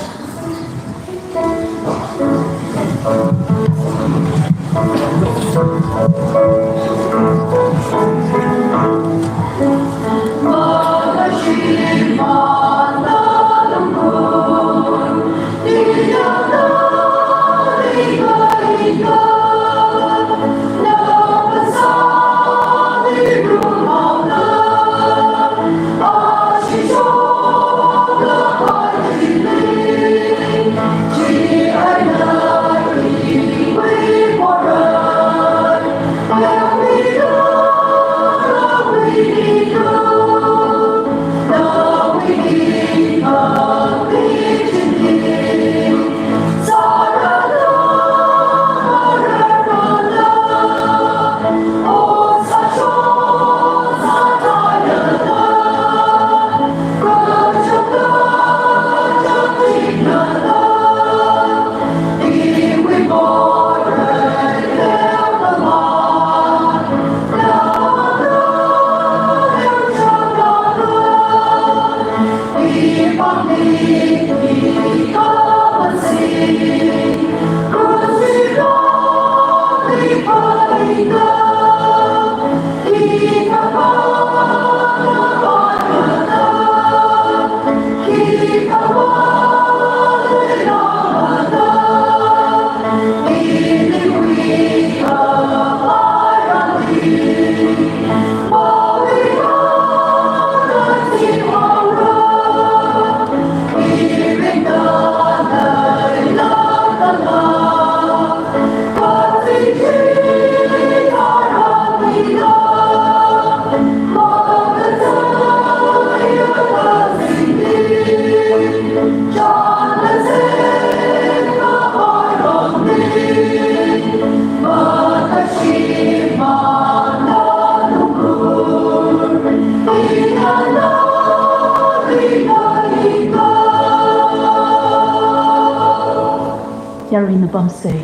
Yaruina pamsei.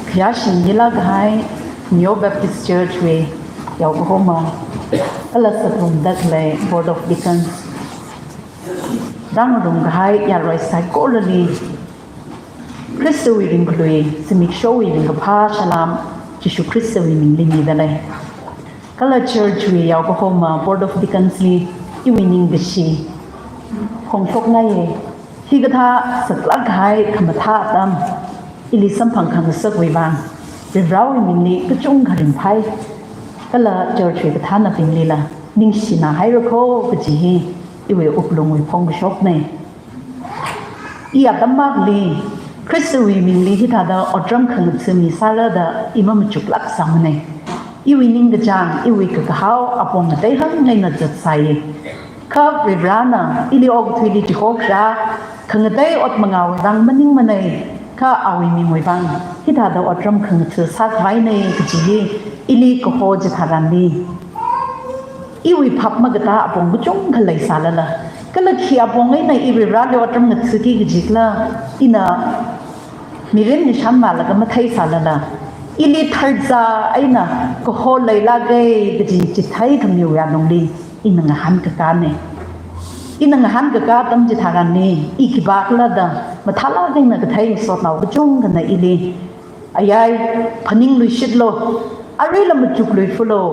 Khayāshing yila kahai Neo Baptist Church wui yaokahoma, kala sāthuda khalei Board of Deacons, rāngarum kahai yarui saikorali Khristawui ringkhalui, zimikshowui ringkaphā salam Jishu Khristawui mingli mida lei. Kala church wui yaokahoma Board of Deacons li iwui ningkashi phongshokngaiye. Hikathā saklāk kahai khamathā atam ili samphang khangasakwui vang Varivarāwui mingli kachungkha ringphai. Kala church wui kathānabinglila ningshina haira kho kaji hi iwui wuklungwui phongkashoknei. I atam makli Khristawui mingli hithāda otram khangatha mi sāra da i mamachuklāk sāmanei. Iwui ningkachāng, iwui kakahao apong ngatei hāng eina zatsai. Kha Varivarāna ili okathuili chihokra, khangatei ot mangāwui vang maningmanei, kha awui mingwui vang hithāda otram khangatha sākhavainei kaji hi ili kaho chitharanli, iwui phap makatā apong kachungkha leisālala, kala khi apong eina i Varivarāli otram ngathaki kajikhala, ina mirin ngashan malaga matheisālala, ili tharzā eina kaho leilākei kaji chitheikhamiwui alungli ina ngahānkakānei. Ina ngahānkakā atam chitharanli i khipākhala da mathālāk eina kathei masotnao kachungkhana ili, ayai, phaningluishitlu, aruila machukluifalu,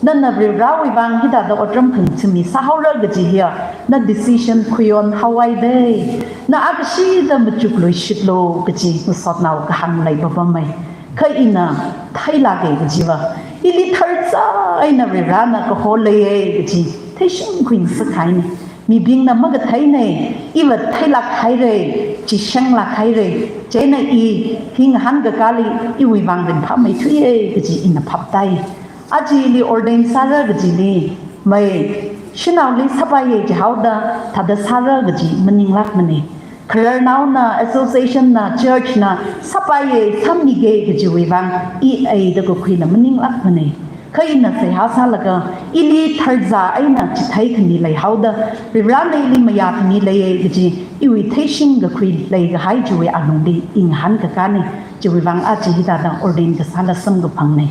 nana Varivarāwui vang hithāda otram khangatha mi sāhaora kaji hiya na decision khuion haowaidei. Na akashida machukluishitlu kaji masotnao kahāng leipapamei. Kha ina theilākei kajiva, ili tharzā eina Varivarāna kaho leiye kaji theishingkhui ngasakhainei. Mibingna makatheinei, iva theilāk hairei, chishenglāk hairei, chieina i hi ngahānkakāli iwui vang ringphāmeithuiye kaji ina phaptai. Aja ili ordain sāra kajili, mai, shanaoli sāpaiye jihaoda thāda sāra kaji maninglākmanei. Khararnaona, association na, church na sāpaiye, sāmige kajiwui vang i eida kakhuila maninglākmanei. Kha ina seihā sālaga, ili tharzā eina chitheikhami leihaoda, Varivarāna ili mayākhami leiye kaji iwui theishing kakhui leikahai chiwui alungli i ngahānkakānei. Chiwui vang aja hithāda ordain kasāla samkaphangnei.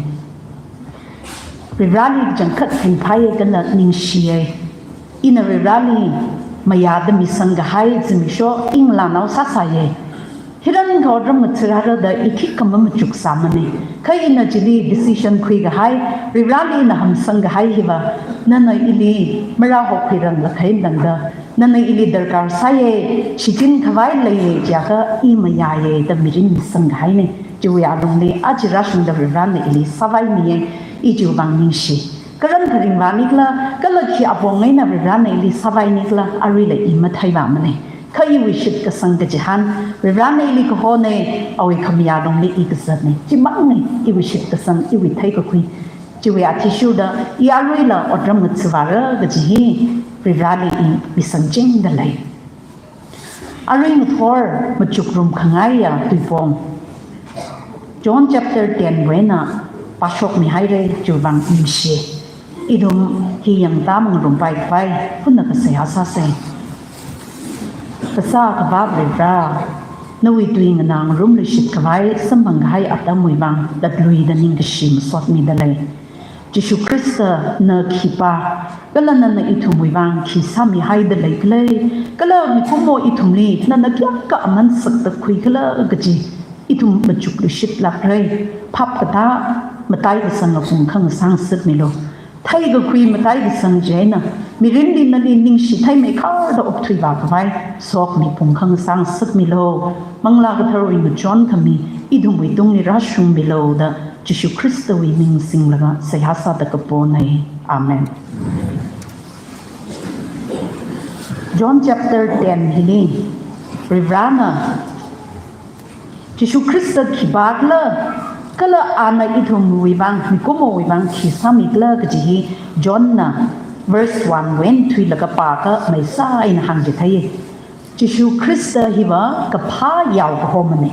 Varivarāli kachangkhat ringphāye kala ningshiye. Ina Varivarāli mayāda misangkahai zimiksho inglānao sāsāye. Hirankha otram ngathara da i khikha mamachuk sāmanei. Kha ina chili decision khuikahai, Varivarāli ina hamsangkahai hiva, nana ili marāhokhuiranglakha eina tangda, nana ili darkar sāye, shichinkhavai leiye jiakha i mayāye da mirin misangkahainei. Chiwui alungli aja rāshungda Varivarāna ili sāvaimiye, i chiwui vang ningshi. Karan kharing vānikhala, kala khi apong eina Varivarāna ili sāvainikhala, aruila i matheivāmanei. Kha iwui shitkasang kachihān, Varivarāna ili kahonei, awui khamayā lungli i kazatnei. Chimangnei, iwui shitkasang, iwui theikakhui. Chiwui athishurda, i aruila otram ngathāvāra kaji hi Varivarāli i misangchingda lei. Arui ngathor machukrum khangaiya tuipong John chapter ten wui eina pāshokmihairei, chiwui vang ningshi. Ithum hi yangda mangarumpaikhavai, hunna kaseihā sāsei. Kasā Akhava Varivarā, nawui tui nganā ngarumluishitkhavai samphangkahai atamwui vang latluida ningkashi masotmida lei. Jishu Khrista na khipā, kala nana ithumwui vang khi sāmihaida leikhala, kala mikumo ithumli nana kayākha aman sakda khuikhala kaji ithum machukluishitlākrei. Phap katā, mataikasang apung khangasā ngasakmilu. Theikakhui mataikasang chieina, mirinli nali ningshi theimeikhar da okthuivākhavai sokhami pung khangasā ngasakmilu. Manglā Katharawui ngachonkhami ithumwui tungli rāshungmilu da Jishu Khristawui ming singlaga seihā sāda kaponei. Amen. John chapter ten hili Varivarāna Jishu Khrista khipākhala, kala ana ithumwui vang, mikumowui vang khi sāmikhala kaji hi John na verse one wui eina thuilaga pāakha maisā eina hāngchitheiye. Jishu Khrista hiva kaphā yaokahomanei.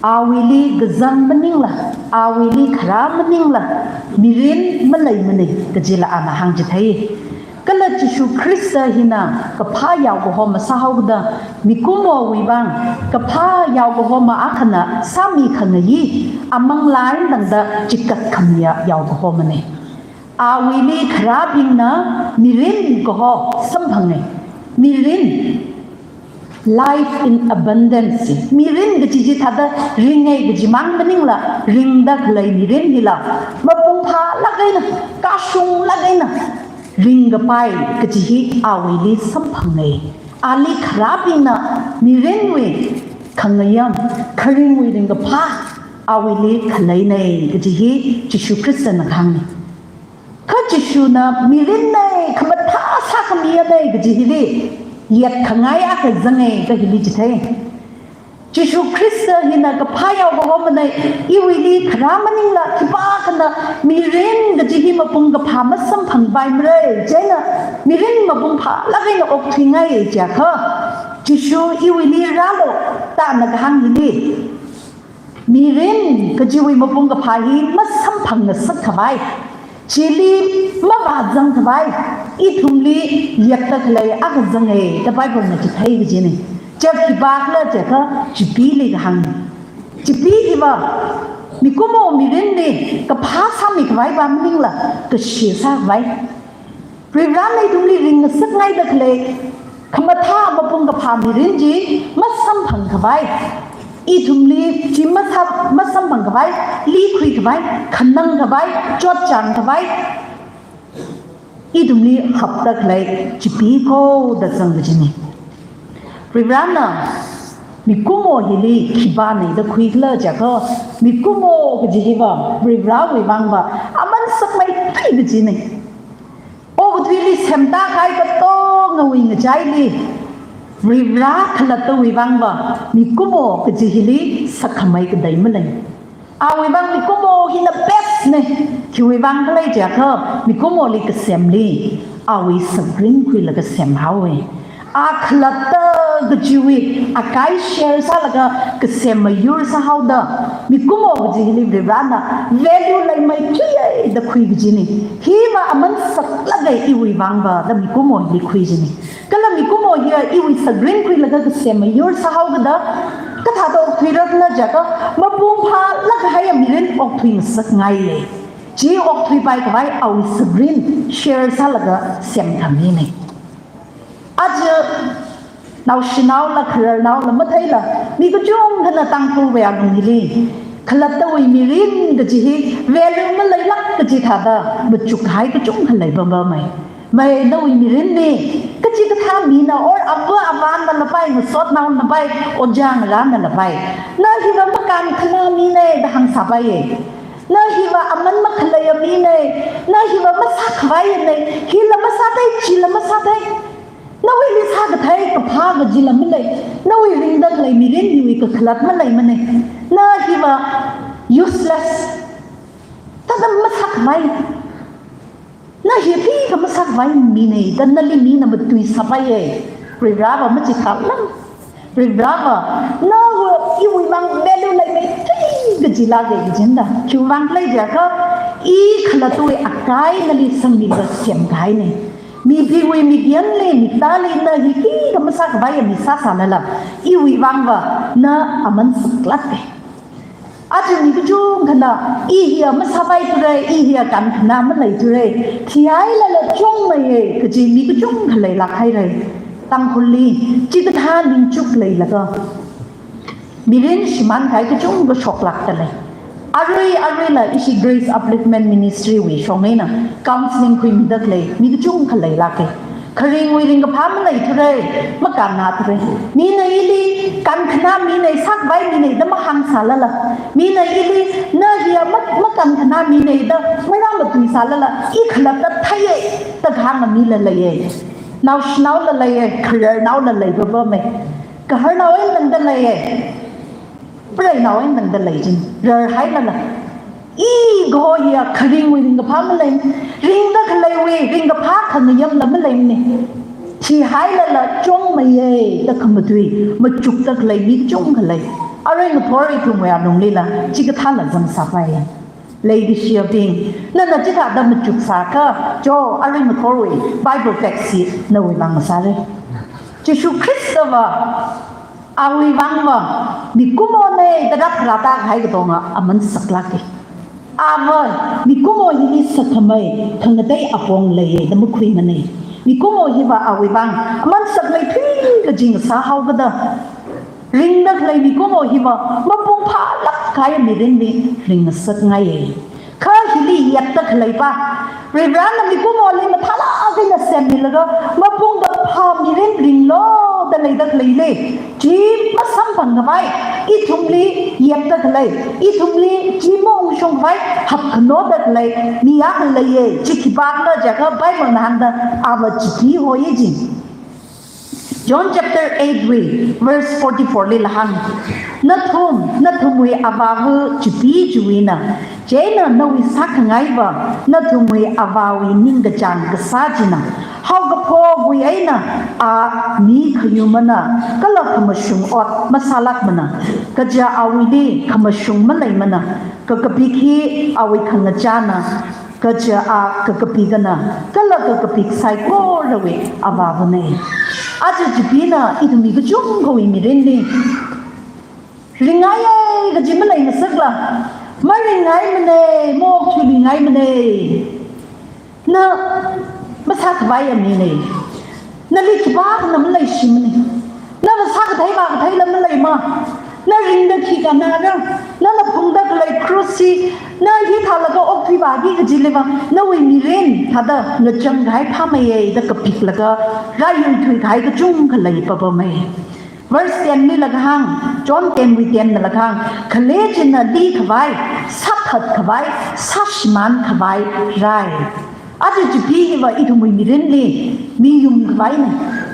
Awuili kazang maningla, awuili kharā maningla, mirin maleimana kajila ana hāngchithei. Kala Jishu Khrista hina kaphā yaokaho masāhaoda, mikumowui vang kaphā yaokaho ma akhana sāmikhangayi, amanglā eina tangda chikat khamiya yaokahomana. Awuili kharābingna mirin kaho samphanga. Mirin, life in abundance. Mirin kaji chi thāda ringa kaji mang maningla, ringda khalei mirin hila mapung phālāk eina, kashunglāk eina ringkapai kaji hi awuili samphanga. Ali kharābingna mirinwui khangayam, kharingwui ringkaphā awuili khaleina kaji hi Jishu Khristana kahāngna. Kha Jishuna mirinna, khamathā sākhamiyana kaji hili yatkhangai akha zanga, kha hili chithei. Jishu Khrista hina kaphā yaokahomana, iwuili kharā maningla khipākhana mirin kaji hi mapung kaphā masamphangpaimara, chieina mirin mapung phālāk eina okthuingai jiakha, Jishu iwuili rālu da ana kahāng hili, mirin kajiwui mapung kaphā hi masamphangngasak khavai, chili mavāzang khavai, ithumli yatta khalei akha zanga da Biblena chithei kajina. Chieina khipākhala jiakha, Chipili kahāngna. Chipi hiva mikumo mirinli kaphā sāmi khavai va maningla, kashi sākhavai. Varivarana ithumli ringngasakngaida khalei khamathā mapung kaphā mirin chi masamphang khavai, ithumli chi masa-, masamphang khavai, likhui khavai, khanang khavai, chotchāng khavai, ithumli hapda khalei Chipi kho da zang kajina. Varivarana mikumo hili khipāna da khuikhala jiakha, mikumo kaji hiva Varivarawui vangva aman sakmeithui kajina. Okathuili semda kahai katongawui ngachaili, Varivara khalattawui vangva mikumo kaji hili sakkhamei katei malei. Awui vang mikumo hina bestna. Khiwui vang khala jiakha, mikumoli kasemli awui sagrin khuilaga semhaowa. A khalatta kajiwui akai share sālaga kasem mayur sāhaoda, mikumo kaji hili Varivarana value leimeithuiya da khui kajina. Hiva aman saklāka iwui vangva da mikumo hili khui kajina. Kala mikumo hiya iwui sagrin khuilaga kasem mayur sāhaokada, kathāda okthuira khala jiakha, mapung phālāk kahaiya mirin okthuingasakngaiya. Chi okthuipai khavai awui sagrin share sālaga semkhamina. Aja naoshinaola khararnaola matheila, mi kachungkhana Tangkhulwui alung hili khalattawui mirin kaji hi value maleilāk kaji thāda machuk kahai kachungkha leipam pamei. Mei, nawui mirinna, kachikathā mina, or ava avānala pai, ngasotnaonala pai, ojā ngarānala pai, na hiva makānkhanā mina da hāngsāpaiya. Na hiva aman makhaleiya mina, na hiva masākhavaiyana, hila masāthei, chila masāthei. Nawuili sākathei kaphā kajila malei, nawui ringda khalei mirin hiwui kakhalat maleimana. Na hiva useless, thāda masākhavai. Na hi khikha masākhavai mina da nali mina matuisāpaiya. Varivarava machithālala. Varivarava, nawui, iwui vang value leimeithui kajilāka kajina. Khiwui vang khala jiakha, i khalattawui akai nali sangmilaga semkahaina. Mibingwui migyanli, mitāli na hi khikha masākhavaiya mi sāsālala, iwui vangva na aman saklāka. Aja mi kachungkhana, i hiya masāpaithura, i hiya kānkhanā maleithura, thihailala chungmeiya kaji mi kachungkha leilāk haira. Tangkhulli chikathā ningchuk leilaga mirin shimānkahai kachungkha shoklākda lei. Arui aruila ishi Grace Upliftment Ministry wui shong eina counselling khuimida khalei mi kachungkha leilāka. Kharingwui ringkaphā maleithura, makānnāthura. Mina ili kānkhanā mina, sākhavai mina da mahāngsālala, mina ili na hiya ma-, makānkhanā mina da marāmatuisālala, i khalatta theiya da kahāng mila leiya. Naoshinaola leiya, khararnaola leipam pamei. Kaharnao eina tangda leiya. Preinao eina tangda lei jin, rarhailala. I kaho hiya kharingwui ringkaphā malei, ringda khaleiwui ringkaphā khangayamla maleimana. Thihailala chungmeiya da khamatui machukda khalei mi kachungkha lei. Arui ngathor ithumwui alunglila chikathāla zangsāpai. Leikashiyabing, nana chithāda machuksākha, cho arui ngathorwui Bible text hi nawui vang masāra. Jishu Khristava, awui vangva mikumona da rāpharāda kahai katonga aman saklāka. Ava mikumo hili sakkhamei khangatei apong leiya da makhuimana. Mikumo hiva awui vang aman sakmeithui kaji ngasāhaokida, ringda khalei mikumo hiva mapung phālāk kahai mirinli ringngasakngaiya. Kha hili yapda khaleipa, Varivarana mikumoli mathālāk eina semmilaga mapung kaphā mirin ringlu da leida khaleili, chi masamphang khavai, ithumli yapda khalei, ithumli chi maungshung khavai hakkhanāda khalei mi akha leiya. Chi khipākhala jiakha Biblena hāngda, ava Chipeehoya ji. John chapter eight wui verse forty-four lila hāng, nathum, nathumwui avāva Chipee chiwuina, chieina nawui sākhangaiva nathumwui avāwui ningkachāng kasā china. Haokaphokawui eina a mi khayumana, kala khamashung ot masālākmana, kaja awuili khamashung maleimana, kakapik hi awui khangachāna, kaja a kakapikana, kala kakapik saikorawui avāvana. Aja Chipeena ithumwui kachungkhawui mirinli ringngaiya kaji maleingasakla, maringngaimana, maokthuiluingaimana. Na masākhavai amina. Nali khipākhana maleishimana. Na masākathei vākatheila maleima. Na ringda khi kannara, nana phungda khalei cross hi na hithālaga okthuivāki kajiliva, nawui mirin thāda ngachang kahai phāmeiya da kapiklaga rāyurthui kahai kachungkha leipapamei. Verse ten lila kahāng, John ten wui ten nala kahāng, khalei china likhavai, sāthatkhavai, sāshimānkhavai rai. Aja Chipee hiva ithumwui mirinli miyum khavaina.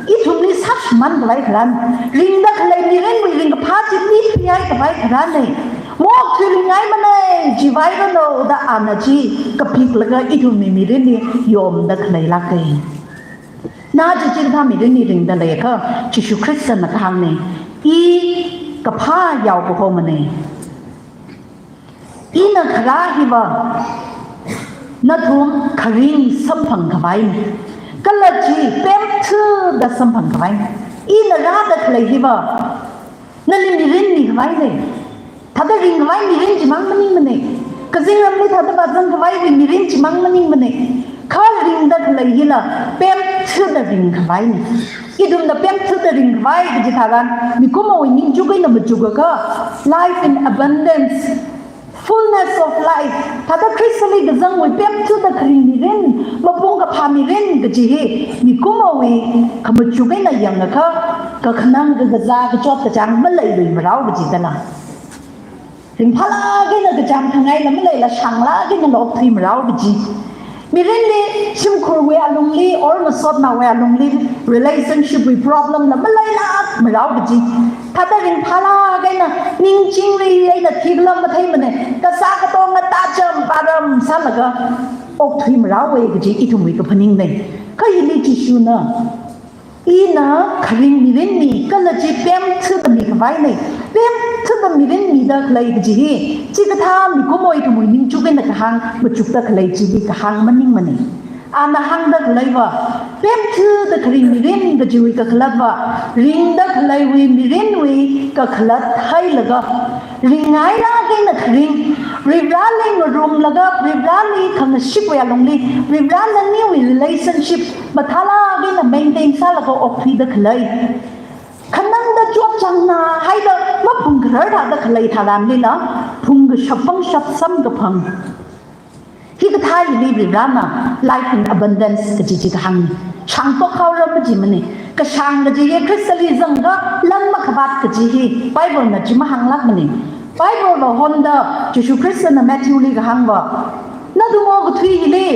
Ithumli sāshimānkhavai kharān. Ringda khalei mirinwui ringkaphā chi mithuihai khavai kharāna. Maokthuiluingaimana, chivairanu da ana chi kapiklaga ithumwui mirinli yomda khaleilāka. Na chi chikathā mirinli ringda leiakha, Jishu Khristana kahāngna, i kaphā yaokahomana. Ina kharā hiva nathum kharing samphang khavaina. Kala chi pemthuda samphang khavaina. Ina rāda khalei hiva nali mirin mikhavaina. Thāda ringkhavai mirin chimang maningmana. Kazingramli thāda vāzang khavaiwui mirin chimang maningmana. Kha ringda khalei hila pemthuda ringkhavaina. Ithumna pemthuda ringkhavai kaji tharan, mikumowui ningchuk eina machukakha, life in abundance, fullness of life. Thāda Khristali kazangwui pemthuda kharing mirin, mapung kaphā mirin kaji hi, mikumowui khamachuk eina yangakha, kakhanang kakazā kachot kachāng maleiluimarao kaji dala. Ringphālāk eina kachāng khangaila maleila shānglāk einala okthuimarao kaji. Mirinli shimkhurwui alungli, or masotnaowui alungli, relationship wui problem la maleilākmarao kaji. Thāda ringphālāk eina ningchingri eina thiklam matheimana, kasā katonga tacham param sālaga okthuimaraowa kaji ithumwui kaphaningna. Kha hili Jishuna, ina kharing mirin mi, kala chi pemthuda mikhavaina. Pemthuda mirin mida khalei kaji hi, chikathā mikumo ithumwui ningchuk eina kahāng machukda khalei chili kahāng maningmana. Ana hāngda khaleiva, pemthuda kharing mirin kajiwui kakhalatva, ringda khaleiwui mirinwui kakhalat hailaga, ringngailāk eina kharing, Varivarali ngarumlaga, Varivarali khangashipwui alungli, Varivara naniwui relationship mathālāk eina maintain sālaga okthuida khalei. Khanangda chotchāngna haida maphungkharar thāda khalei tharanlila, phungkashap pangshap samkaphang. Hikathā hili Varivarana life in abundance kaji chi kahāngna. Shāngtok haora majimana. Kashāng kaji hi Khristali zangakha lam makhavāt kaji hi Biblena chi mahānglākmana. Bibleva honda Jishu Khristana Matthewli kahāngva, nathum okathui hili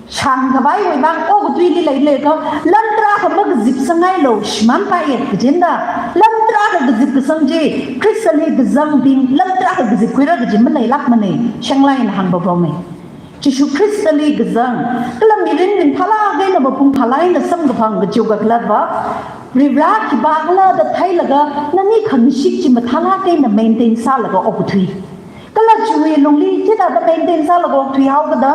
shāngkhavaiwui vang okathuili leilaga, lam tarākha makazipsangailu, shimānpaiya kajina da. Lam tarākha kazipkasang chi, Khristali kazangbing lam tarākha kazipkhuira kaji maleilākmana, shanglai eina hāngpapama. Jishu Khristali kazang, kala mirin ringphālāk eina mapung phālāk eina samkaphang kajiwui kakhalatva, Varivara khipākhala da theilaga, nani khangashik chi mathālāk eina maintain sālaga okthui. Kala chiwui lungli, chithāda maintain sālaga okthui haokada,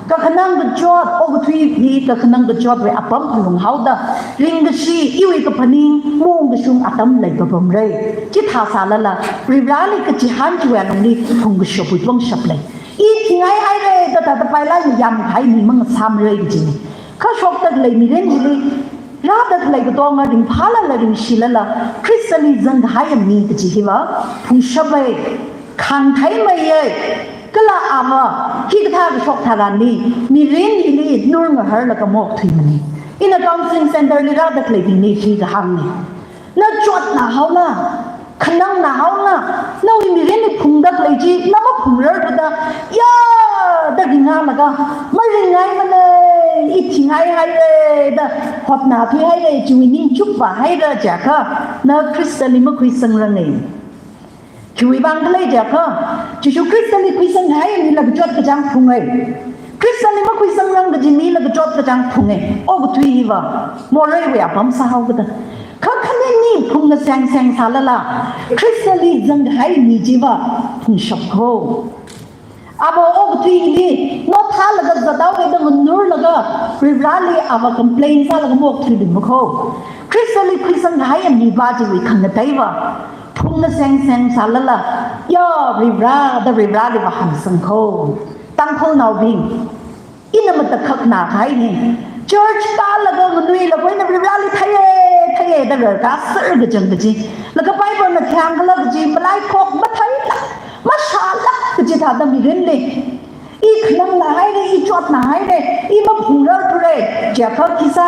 kakhanang kachot, okthui hi kakhanang kachotwui apam phalung haoda, ringkashi, iwui kaphaning, maungkashung atam leipapamra. Chithā sālala, Varivarali kachihān chiwui lungli, phungkashapwui pangshap lei. I thingai haira, da thāda pailāk eina yāmkahai mi mangasāmara kajina. Kha shokda khalei mirin hili, rāda khalei katonga ringphālala ringshilala, Khristali zangkahai mi kaji hiva, phungshapa, khāngtheimeiya, kala ava, hikathā kashok tharanli, mirin hili nurngahārlaga maokthuimana. Ina counseling center li rāda khaleibingli hi kahāngna. Na chotna haola, khanangna haola, nawui mirinli phungda khalei chi, na maphungrarthuda, ya, da ringngalaga, maringngaimana, i thingai haira, da hotna thuihaira, chiwui ningchukvā haira jiakha, na Khristali makhuisangranga. Khiwuivang khala jiakha, Jishu Khristali khuisangkahai mila kachot kachāng phunga. Khristali makhuisangrang kaji mila kachot kachāng phunga. Okthui hiva, moreiwui apam sāhaokada. Kha khani ni phungngaseng seng sālala, Khristali zangkahai mi chiva, phungshap kho. Ava okthuili, nothālaga zathaoda nganurlaga, Varivarali ava complain sālaga maokthuiluima kho. Khristali khuisangkahai mipa chiwui khangateiva, phungngaseng seng sālala, ya Varivara da Varivarali vāhāngsang kho. Tangkhulnaobing, ina matakhakna kahai hi. Church kālaga nganuilakha ina Varivarali theiya, theiya da rarkāser kachang kaji. Laga Bible na khayang khala kaji, malaikhok matheilāk, mashālāk kaji thāda mirinli. I khanangna haira, i chotna haira, i maphungrarthura, jiakha khisā,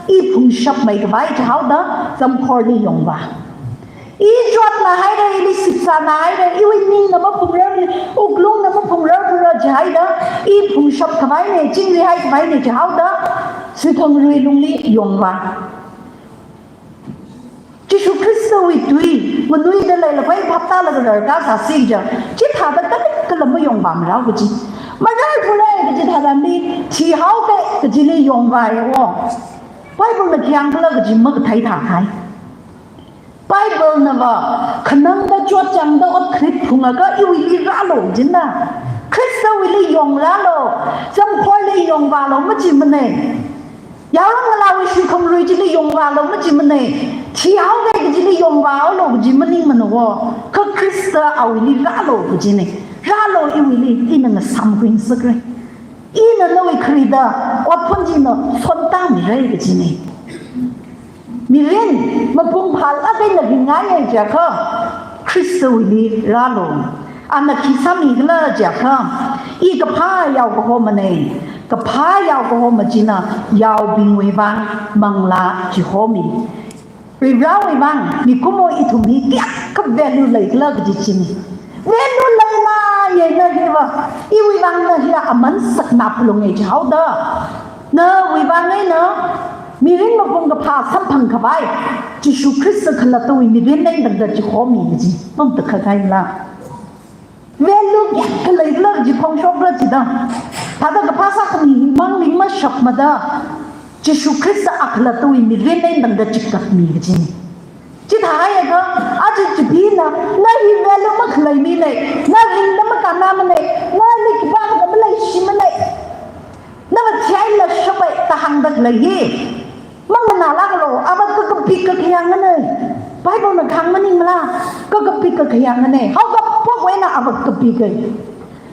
i phungshapmeikhavai jihaoda, zamkhorli yongvā. I chotna haira, ili sipsāna haira, iwui ningna maphungrarmana, wuklungna maphungrarthura jihaida, i phungshaphavaina, chingrihaikhavai jihaoda, suithongrui lungli yongvā. Jishu Khristawui tui, nganuida leilakha phaptālaga rarkāsāsi ja, chithāda kala kala mayongvāmarao kaji. Mararthura kaji tharanli, thihaoka kajili yongvāya o. Bible na khayang khala kaji makathei thākahai. Bible nava, khanangda chotchāngda ot kharit phungakha iwuili rālu jina. Khristawuili yongrālu, zamkhorli yongvālu majimana. Yaron ngalāwui suithongrui chili yongvālu majimana. Thihaoka kajili yongvālu kaji maningmana o. Kha Khrista awuili rālu kajina. Rālu iwuili, ina ngasāmkhuingasakra. Ina nawui kharida, otphun china, sontāmira kajina. Mirin, mapung phālāk eina ringngaiya jiakha, Khristawuili rālu. Ana khi sāmikhala jiakha, i kaphā yao kahomana, kaphā yao kahoma china, yaobingwui vang, manglā chihomi. Varivarawui vang, mikumo ithum hi kayākha value leikhala kaji china. Value leina, yena hiva, iwui vang na hi aman sakna phalunga jihaoda. Nawui vang eina, mirin mapung kaphā samphangkhavai, Jishu Khrista khalattawui mirin eina tangda chihomi kaji, pamtakha kaila. Value kayākha leikhala kaji phongshokra jida. Thāda kaphā sākhami mang ringmashapmada, Jishu Khrista akhalattawui mirin eina tangda chikatmi kajina. Chithāhaiakha, aja chibingna, na hi value makhalei mina, na ringda makannāmana, nali khipākha maleishimana. Na matheilaga shapai da hāngda khalei hi. Manganālākalu, ava kakapik kakhayāngna. Bible na kahāng maningmala, kakapik kakhayāngna. Haokaphok eina ava kapika.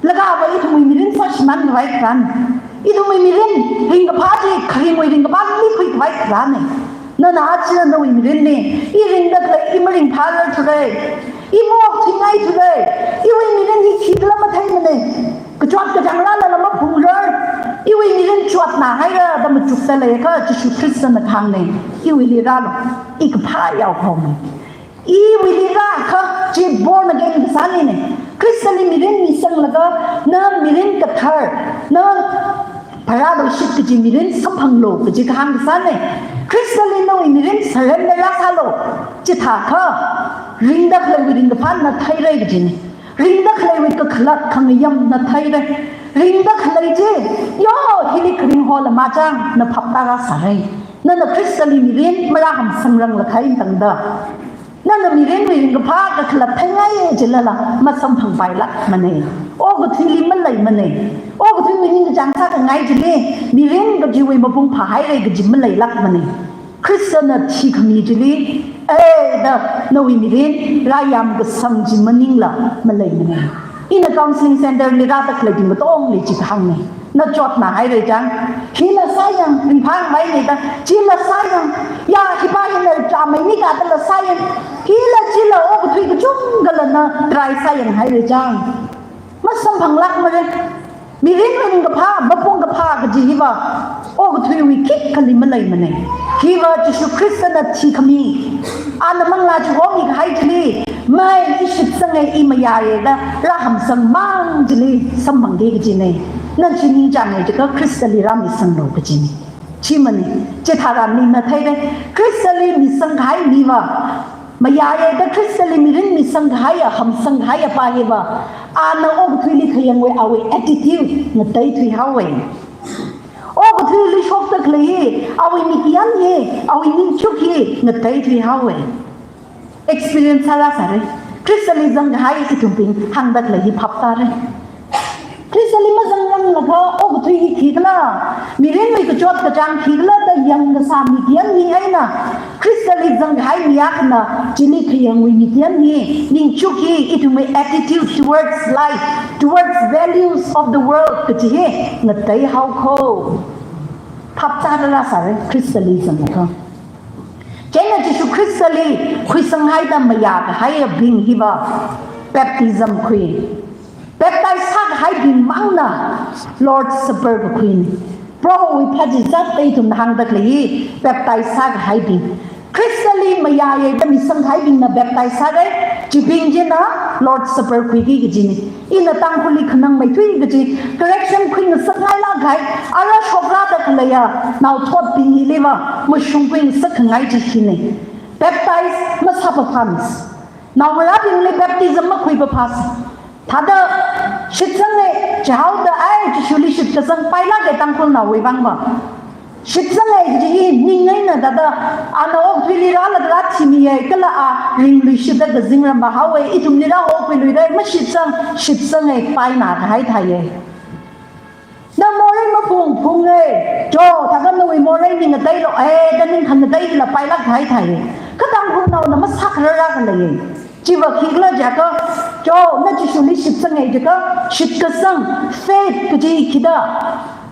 Laga ava ithumwui mirin sāshimānkhavai tharan. Ithumwui mirin ringkaphā chi, kharingwui ringkaphā mikhuikhavai tharan. Nana aja nawui mirinli, i ringda khalei, i maringphārarthura. I maokthuingaithura. Iwui mirin hi khikhala matheimana. Kachot kachāng rālala maphungrar. Iwui mirin chotna haira da machukta leiakha Jishu Khristana kahāngna. Iwuili rālu. I kaphā yao kahoma. Iwuili rākha chi born again kasālina. Khristali mirin misanglaga na mirin kathar, na pharāluishit kaji mirin samphanglu kaji kahāng kasāna. Khristali nawui mirin surrender rāsālu. Chithākha ringda khaleiwui ringkaphā na theira kajina. Ringda khaleiwui kakhalat khangayam na theira. Ringda khalei chi, yo, hili kharing hola machang na phaptā rāsāra. Nana Khristali mirin marāhamsangranglakha eina tangda, nana mirinwui ringkaphā kakhalat theingai jilala masamphangpailākmana. Okathuili maleimana. Okathuiwui ningkachāng sākhangai chili mirin kajiwui mapung phāhaira kaji maleilākmana. Khristana thikhami chili, ei da nawui mirin rāyamkasang chi maningla maleimana. Ina counseling centre li rāda khaleibing katongli chi kahāngna. Na chotnāhaira chang, hila sāyang, ringphāmei nida, chila sāyang, ya hipa hina chāmei ni kadala sāyang, hila chila okathui kachungkhala na try sāyanghaira chang, masamphanglākmara. Mirinwui ringkaphā, mapung kaphā kaji hiva okathuiwui khikkhali maleimana. Hiva Jishu Khristana thikhami, ana manglā chihomikahai chili, mai i shitsanga, i mayāya da rāhamsangmang chili samphangki kajina. Na chi ningchānga jiakha Khristali rāmisanglu kajina. Chimana, chitharan ningna theira, Khristali misangkahai miva, mayāya da Khristali mirin misangkahaiya, hamsangkahaiya pa hiva, ana okathuili khayangwui awui attitude ngateithuihaowa. Okathuili shokda khalei hi, awui mikyan hi, awui ningchuk hi ngateithuihaowa. Experience sāra sāra. Khristali zangkahai ithumbing hāngda khalei hi phap tāra. Khristali mazangranglakha okathui hi khikhala, mirinwui kachot kachāng khikhala da yangkasā mikyan hi eina, Khristali zangkahai mi akhana chili khayangwui mikyan hi, ningchuk hi, ithumwui attitude towards life, towards values of the world kaji hi ngateihaokho. Phap tāra sāra Khristali zanglakha. Chieina Jishu Khristali khuisanghaida mayākahaiyabing hiva baptism khui. Baptize sākahaibing mangna Lord's Supper kakhuina. Prohowui phāzā zatda ithumna hāngda khalei hi baptize sākahaibing. Khristali mayāya da misangkahaibingna baptize sāra, chibing china Lord's Supper khuiki kajina. Ina Tangkhulli khanangmeithui kaji, correction khuingasakngailāk kahai, ara shokrada khaleiya naothotbing hiliva mashung khuingasakkhangai chi hina. Baptize masāpaphāmisa. Naongarābingli baptism makhuipaphāsa. Thāda shitsanga jihaoda ai Jishuli shitkasangpailāka Tangkhulnaowui vangva. Shitsanga kaji hi ning eina thāda, ana okathuili rālaga rāthimiya, kala a ringluishitda kazingramhaowa, ithumli rāhokhuiluida mashitsang, shitsanga paina kahai thāya. Na morei maphung phunga, jo, thāda nawui morei ning ngateilu, eh, da ning khangateila pailāk kahai thāya. Kha Tangkhulnaona masākhararra khaleiya. Chiva khikhala jiakha, jo, na Jishuli shitsanga jiakha, shitkasang, faith kaji khida.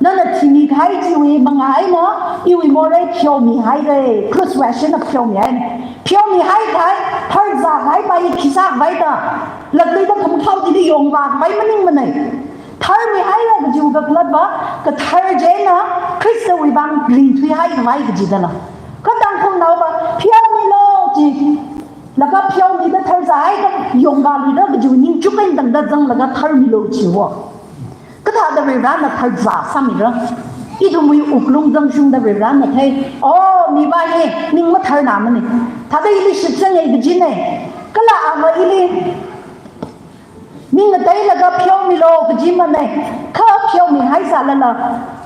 Nana thimikahai chiwui mangā eina, iwui morei pheomihaira, krus washina pheomihaina. Pheomihai kahai, tharzākahai pa hi khi sākhavai da, latluida khamakhao chili yongvākhavai maningmana. Tharmihaira kajiwui kakhalatva, kathar china Khristawui vang ringthuihaikhavai kaji dala. Kha Tangkhulnaova, pheomilu ji, laga pheomida tharzāhai ka yongvāluira kajiwui ningchuk eina tangda zanglaga tharmilu jiwo. Kathāda Varivarana tharzā sāmira? Ithumwui wuklung zangshungda Varivarana thei. Oh, miva hi ning matharnāmana. Thāda ili shitsanga kajina. Kala ava ili ning ngateilaga pheomilu kajimana. Kha pheomihaisālala,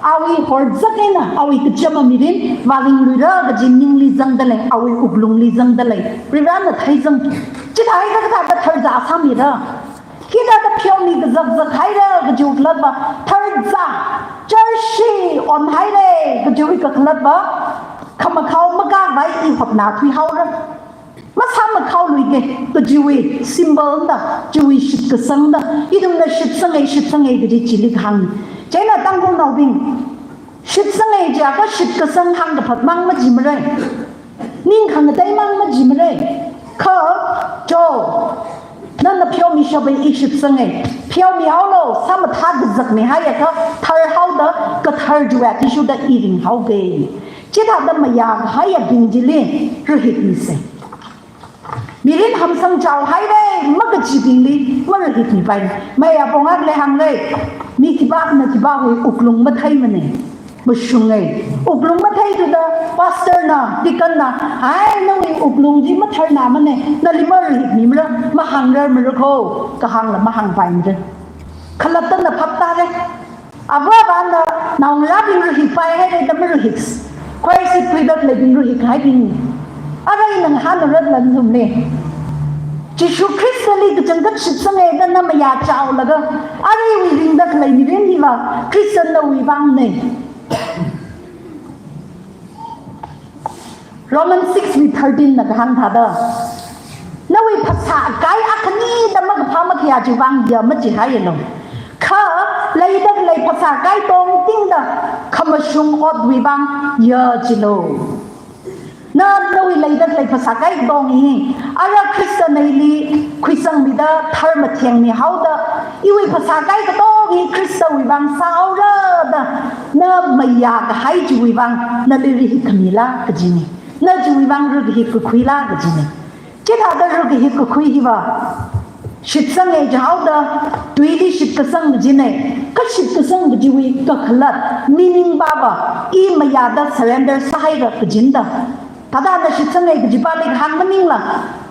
awui horzak eina, awui kachama mirin vāringluira kaji ningli zangda lei, awui wuklungli zangda lei. Varivarana theizang. Chithāhaida kathāda tharzā sāmira? Hithāda pheomi kazakzakhaira kajiwui kakhalatva, tharzā, charshi onhaira kajiwui kakhalatva, khamakhao makākhavai i hotnāthuihaora. Masāmakhaoluika, kajiwui symbol da, chiwui shitkasang da, ithumna shitsanga, shitsanga kaji chili kahāng. Chieina Tangkhulnaobing, shitsanga jiakha shitkasang hāngkaphat mang majimara. Ning khangateimang majimara. Kha, jo, nana pheomishapa, i shitsanga. Pheomihaolu, sāmathā kazakmihaiakha, tharhaoda, kathar chiwui athishurda i ringhaoga. Chithāda mayākahaiyabing chili rahikmisa. Mirin hamsang chaohaira makajibingli marahikmipai. Maya pongakle hāngra, mi khipākhana khipāwui wuklung matheimana. Mashunga. Wuklung matheithuda, pastorna, deaconna, ai, nawui wuklung chi matharnāmana, nali marahikmimara, mahāngrarmara kho, kahāngla mahāngpaimara. Khalattana phap tāra. Avāvana naongarābing rahikpaihaira da marahiksa. Khuishi khuida khaleibing ru hi kahaibing. Arui nang hānra lan thumne. Jishu Khristali kachangkhat shitsanga da na mayā chaolaga, aruiwui ringda khalei mirin hiva Khrista nawui vangna. Romans six wui thirteen na kahāng thāda, nawui phasā akai akhani da makaphā makhayā chiwui vang ya machihaialu. Kha leida khalei phasā akai tongtingda khamashung otwui vang ya chilu. Na nawui leida khalei phasā akai tong hi, ara Khrista naili khuisangmida tharmathengmihaoda, iwui phasā akai katong hi Khristawui vang sāhaora da na mayā kahai chiwui vang nali ri hi khamila kajina. Na chiwui vang ru hi kakhuila kajina. Chithāda ru hi kakhui hiva shitsanga jihaoda, tuili shitkasang kajina. Ka shitkasang kajiwui kakhalat, meaning pava, i mayāda surrender sāhaira kajina da. Thāda na shitsanga kaji pali kahāng maningla,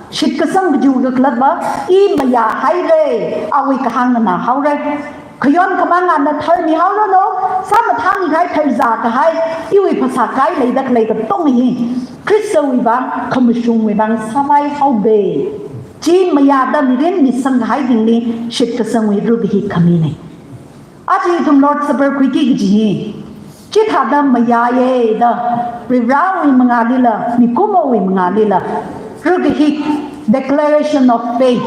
shitkasang kajiwui kakhalatva, i mayāhaira, awui kahāng nganāhaora. Khayon khamāng ana tharmihaoranu, sāmathāmikahai tharzā kahai, iwui phasā akai leida khalei katong hi Khristawui vang, khamashungwui vang sāvaihaoga. Chi mayāda mirin misang kahaibingli shitkasangwui ru hi khamina. Aja ithum Lord Supper khuiki kaji hi, chithāda mayāya da, Varivarāwui mangālila, mikumowui mangālila, ru hi declaration of faith.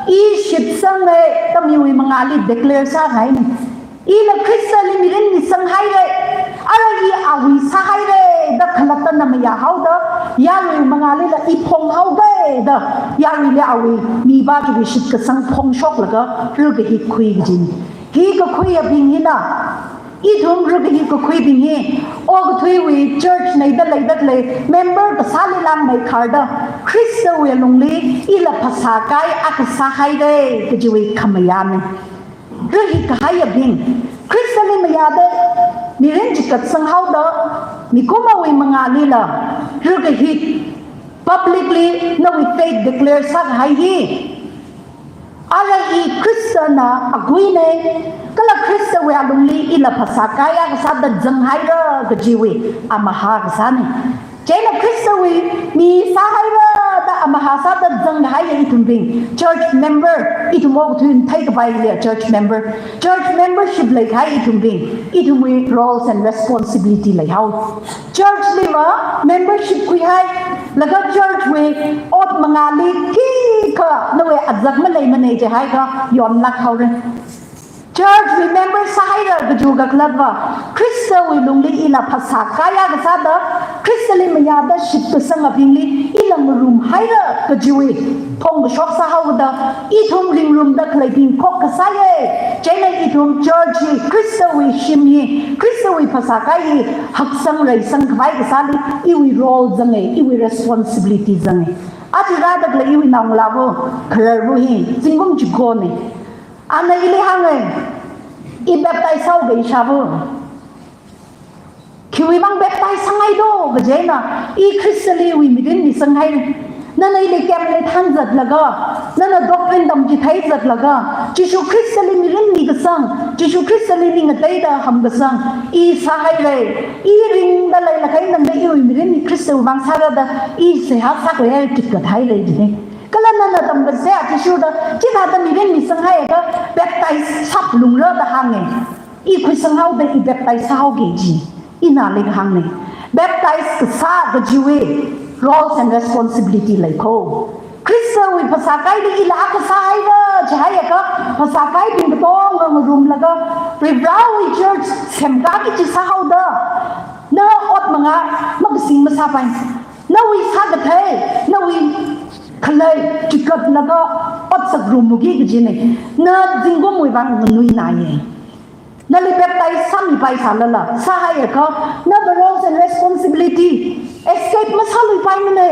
I shitsanga da miwui mangāli declare sākahaina. Ila Khristali mirin misanghaira, ara i awui sāhaira da khalatta na mayāhaoda, yaruiwui mangālila i phonghaoga da, yaruili awui miva chiwui shitkasang phongshoklaga ru hi khui kajina. Hi kakhuiyabing hina, ithum ru hi kakhuibing hi, okathuiwui church naida leida khalei member kasāli langmeikharda, Khristawui lungli ila phasā akai akha sāhaira kajiwui khamayāna. Ru hi kahaiyabing, Khristali mayāda mirin chikat sanghaoda, mikumowui mangālila ru hi publicly nawui faith declare sākahai hi, ara i Khristana aguina, kala Khristawui alungli ila phasā akai akha sāda zanghaira kajiwui amahā kasāna. Chieina Khristawui mi sāhaira da amahā sāda zangkahai ithumbing, church member, ithum okathui theikapaili church member. Church membership leikahai ithumbing, ithumwui roles and responsibility leihao. Church liva membership khuihai, laga church wui ot mangāli khikha nawui azak maleimana jihaiakha yonlāk haora. Church wui member sāhaira kajiwui kakhalatva, Khristawui lungli ila phasā akai akha sāda, Khristali mayāda shitkasangabingli ila ngarumhaira kajiwui phongkashok sāhaoda, ithum ringrumda khaleibing khokkha sāya. Chieina ithum church hi, Khristawui shim hi, Khristawui phasā akai hi haksang reisang khavai kasāli iwui role zanga, iwui responsibility zanga. Aja rāda khalei iwui naongalāva, khararva hi zingkum chikona. Ana ili hānga, i baptize sāhaoga ishāva. Khiwuivang baptize sāngai do kajina, i Khristaliwui mirin misanghaira. Nana ili camp li thānzatlaga, nana doctrine tamchithei zatlaga, Jishu Khristali mirin mikasang, Jishu Khristali ning ngateida hamkasang, i sāhaira. I ringda leilakha eina tangda iwui mirin hi Khristawui vang sāra da i seihā sākhuihaira, chikathaira jina. Kala nana tamkasei a Jishu da, chithāda mirin misanghaida baptize sāphalungra da hānga. I khuisanghaoda i baptize sāhaoga ji, ina leikahāngna. Baptize kasā kajiwui roles and responsibility leikho. Khristawui phasā akaili ila akha sāhaira jihaiakha, phasā akaibing katonga ngarumlaga, Varivarāwui church semkaki chi sāhaoda, na ot mangā makasing masāpai. Nawui sākathei, nawui khalei chikatlaga ot sāngarumki kajina. Na zingkumwui vang nganuinaiya. Nali baptize sāmipaisālala, sāhaiakha, na roles and responsibility escape masāluipaimana.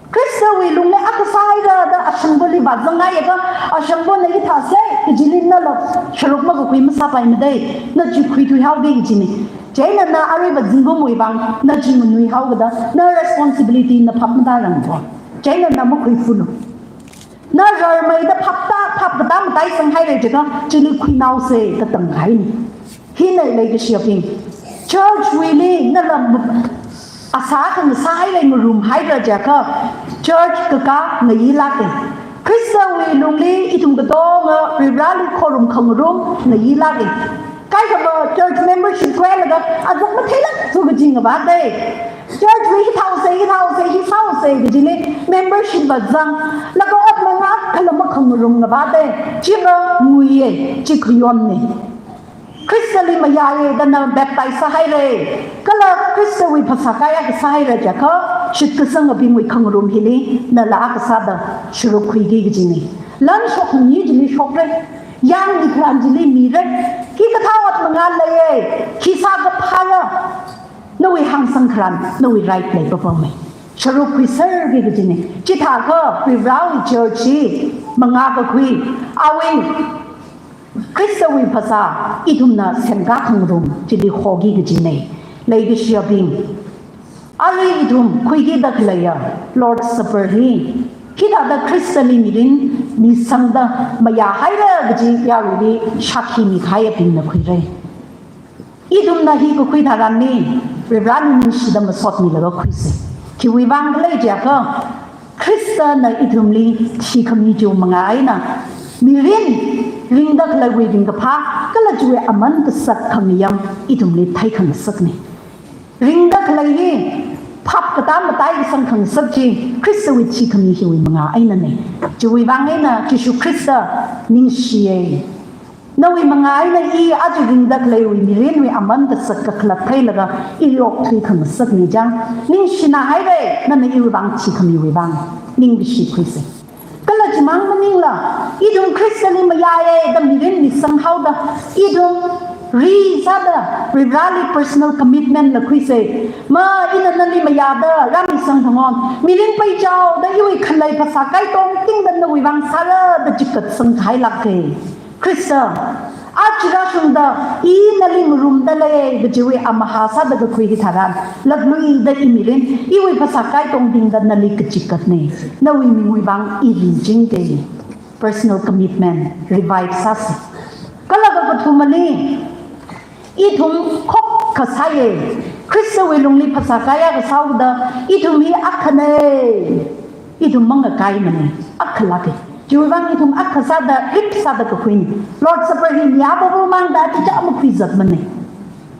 Khristawui lungli akha sāhaira da ashangvali vāzanghaiakha, ashangvana hithāsei kajili nala sharuk makakhui masāpaimada, na chi khuithuihaoki kajina. Chieina na aruiva zingkumwui vang na chi nganuihaokida, na responsibility na phap matārangra. Chieina na makhuiphulu. Na rarmeida phaptā, phapkatā mataisanghaira jiakha, chili khuinaosei da tamkahaina. Hina leikashiyabing, church wuili nala Asā khangasā hailei, ngarumhaira jiakha, church kakā ngayilāka. Khristawui lungli ithum katonga Varivarali khorum khangarum ngayilāka. Kaikhava church membership khuilaga azak matheilāk thu kaji ngavāda. Church wui hithāhaosa, hithāhaosa, hithāhaosa kajili membership va zang. Laga ot mangā khala makhangarum ngavāda. Chiva nguiya, chi khayonna. Khristali mayāya da na baptize sāhaira, kala Khristawui phasā kai akha sāhaira jiakha, shitkasangabingwui khangarum hili nala akha sāda sharuk khuiki kajina. Lan shokmi chili shokra, yangmi tharan chili mira, khikathā ot mangā leiya, khi sākaphāra, nawui hāngsang tharan nawui right lei papama. Sharuk khuiserki kajina. Chithākha Varivarawui church hi mangā kakhui, awui Khristawui phasā ithumna semkā khangarum chili hoki kajina. Leikashiyabing, arui ithum khuikida khaleiya Lord's Supper hi hithāda Khristali mirin misangda mayāhaira kaji yaruili shākhi mikahai abingna khuira. Ithumna hi kakhui tharanli, Varivarali ningshida masotmilaga khuisa. Khiwuivang khala jiakha, Khristana ithumli thikhami chiwui mangā eina, mirin, ringda khaleiwui ringkaphā, kala chiwui aman kasak khangayam ithumli theikhangasakna. Ringda khalei hi, phap katā mataikasang khangasak chi, Khristawui thikhami hiwui mangā einana. Chiwuivang eina, Jishu Khrista ningshiya. Nawui mangā eina i aja ringda khaleiwui mirinwui aman kasak kakhalat theilaga i okthui khangasakna chang. Ningshina haira, nana iwui vang thikhamiwui vang. Ningkashi khuisa. Kala chimang maningla, ithum Khristali mayāya da mirin misanghaoda, ithum ri sāda, Varivarali personal commitment la khuisa. Ma, ina nali mayāda, rāmisang thangon, mirin paichaoda iwui khalei phasā kai tongtingda nawui vang sāra da chikat sangkhailāka. Khrista, aja rāshungda, i nali ngarumda lei, kajiwui amahā sāda kakhui hitharan, lakluida i mirin, iwui phasā kai tongtingda nali kachikatna, nawui mingwui vang i ringjingda, personal commitment, revive sāsa. Kala kakathumali, ithum khokkha sāya, Khristawui lungli phasā kai akha sāhaoda, ithum hi akhana, ithum mangakaimana, akhalāka. Chiwuivang ithum akha sāda, rip sāda kakhuina. Lord's Supper hi mi apam mangda achicha makhuizatmana.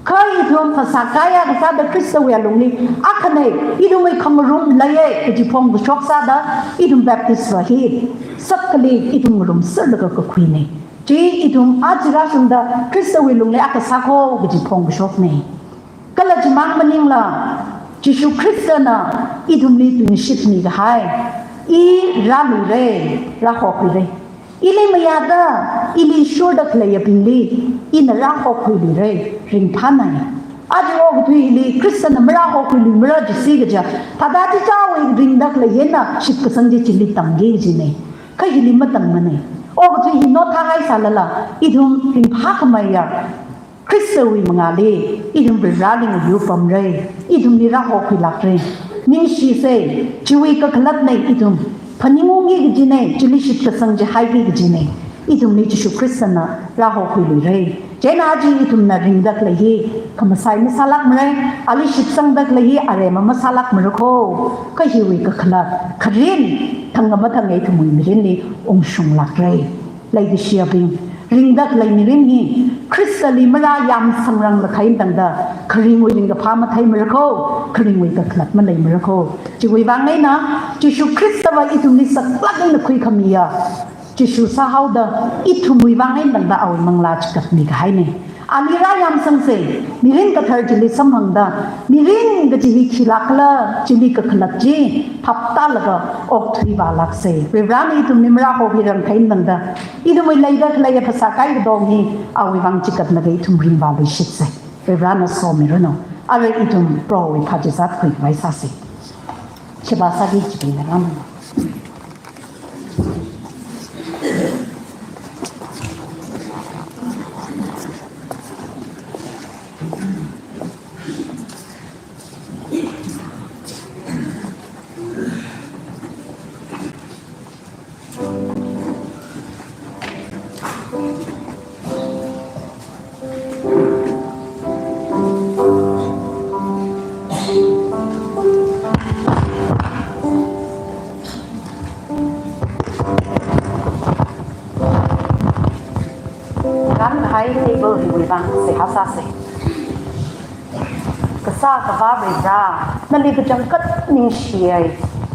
Kha ithum phasā kai akha sāda Khristawui alungli akhana, ithumwui khangarum leiya kaji phongkashok sāda, ithum Baptist va hi, sakkali ithum ngarumserlaga kakhuina. Chi ithum aja rāshungda Khristawui lungli akha sākho kaji phongkashokna. Kala chimang maningla, Jishu Khristana ithumli tuingashit mikahai, i rāluira, rāhokhuira. Ili mayāda, ili shurda khaleiyabingli, ina rāhokhuiluira, ringphāna. Aja okathuili Khristana marāhokhuiluimara jisi kaja, thāda chichāwui ringda khalei hina shitkasang chi chili tamki kajina. Kha hili matangmana. Okathui hi notha haisālala, ithum ringphākhameiya Khristawui mangāli, ithum Varivarali ngayurpamra, ithumli rāhokhuilākra. Ningshisa, chiwui kakhalatna ithum phaningungki kajina, chili shitkasang chi haiki kajina. Ithumli Jishu Khristana rāhokhuiluira. Chieina aja ithumna ringda khalei hi khamasai masālākmara, ali shitsangda khalei hi aremma masālākmara kho. Kha hiwui kakhalat, kharin, thangkha mathang ithumwui mirinli ungshunglākra. Leikashiyabing, ringda khalei mirin hi Khristali marāyamsangrang lakha eina tangda, kharingwui ringkaphā matheimara kho, kharingwui kakhalat maleimara kho. Chiwuivang eina, Jishu Khristava ithumli saklāk eina khuikhamiya Jishu sāhaoda, ithumwui vang eina tangda awui manglā chikat mikahaina. Ali rāyamsangsa, mirin kathar chili samphangda, mirin kaji hi khilākla, chili kakhalat chi phaptālaga okthui vālāksa. Varivarana ithumli marāhokhuirangkha eina tangda, ithumwui leida khaleiya phasā kai katong hi awui vang chikatlaga ithum ringvāluishitsa. Varivarana somiranu. Arui ithum Prohowui phāchisat khuikhavai sāsa. Sheba sāki, chibingna rāmana. sāsa. Kasā Akhava Varivara, nali kachangkhat ningshiya.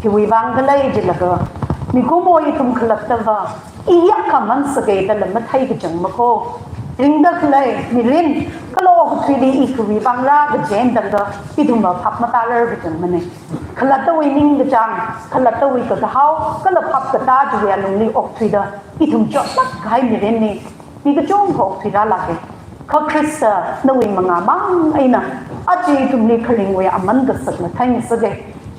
Khiwui vang khala jilaga, mikumo ithum khalattava, i yak khaman sāka dala mathei kachang makho. Ringda khalei mirin, kala okathuili i khiwui vang rā kaji eina tangda, ithumva phap matārar kachangmana. Khalattawui ningkachāng, khalattawui kakahao, kala phap katā chiwui alungli okthuida, ithum chotlāk kahai mirinna, mi kachungkha okthuirālāka. Kha Khrista, nawui mangāmang eina, aja ithumli kharingwui aman kasakla theingasaka.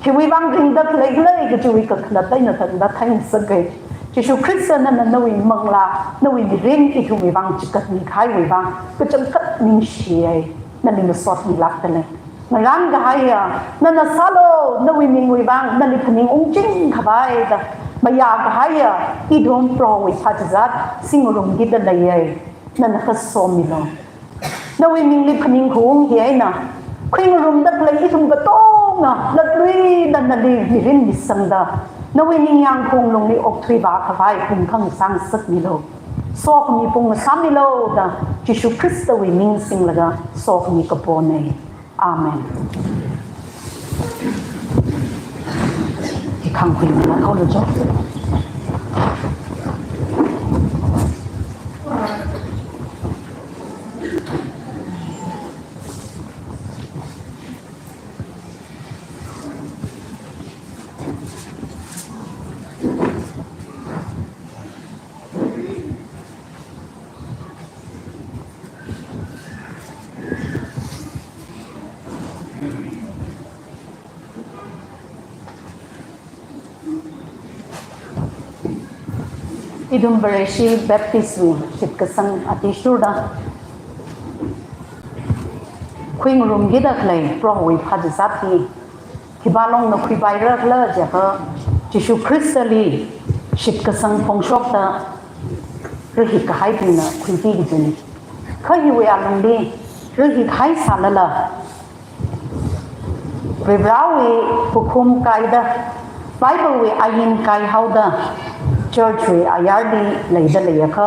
Khiwui vang ringda khalei khala kajiwui kakhalatta eina tangda theingasaka. Jishu Khrista, nana nawui manglā, nawui mirin ithumwui vang chigatmi kahaiwui vang, kachangkhat ningshiya, nali masotmilākdalei. Ngarān kahaiya, nana sālu, nawui mingwui vang, nali phaningung chingkhavai da mayā kahaiya, ithum Prohowui phāchizat, singngarumkida leiya, nana kasomilu. Nawui mingli phaningkhaung hi eina, khuingarumda khalei ithum katonga, latluida nali mirin misangda, nawui ningyāng khaung lungli okthui vākhavai pung khangasā ngasakmilu. Sokhami pung ngasāmilu da, Jishu Khristawui ming singlaga, sokhami kapona. Amen. Ikhang khuimila khaolu jo. Ithum Vareshi Baptist wui shitkasang athishurda, khuingarumkida khalei Prohowui phāchizat hi khipā longna khuipaira khala jiakha, Jishu Khristali shitkasang phongshokta rahik kahaibingna khuipai kajina. Kha hiwui alungli rahik kahai sālala, Varivarāwui hukum kaida, Bible wui ain kaihaoda, church wui ayarli leida leiakha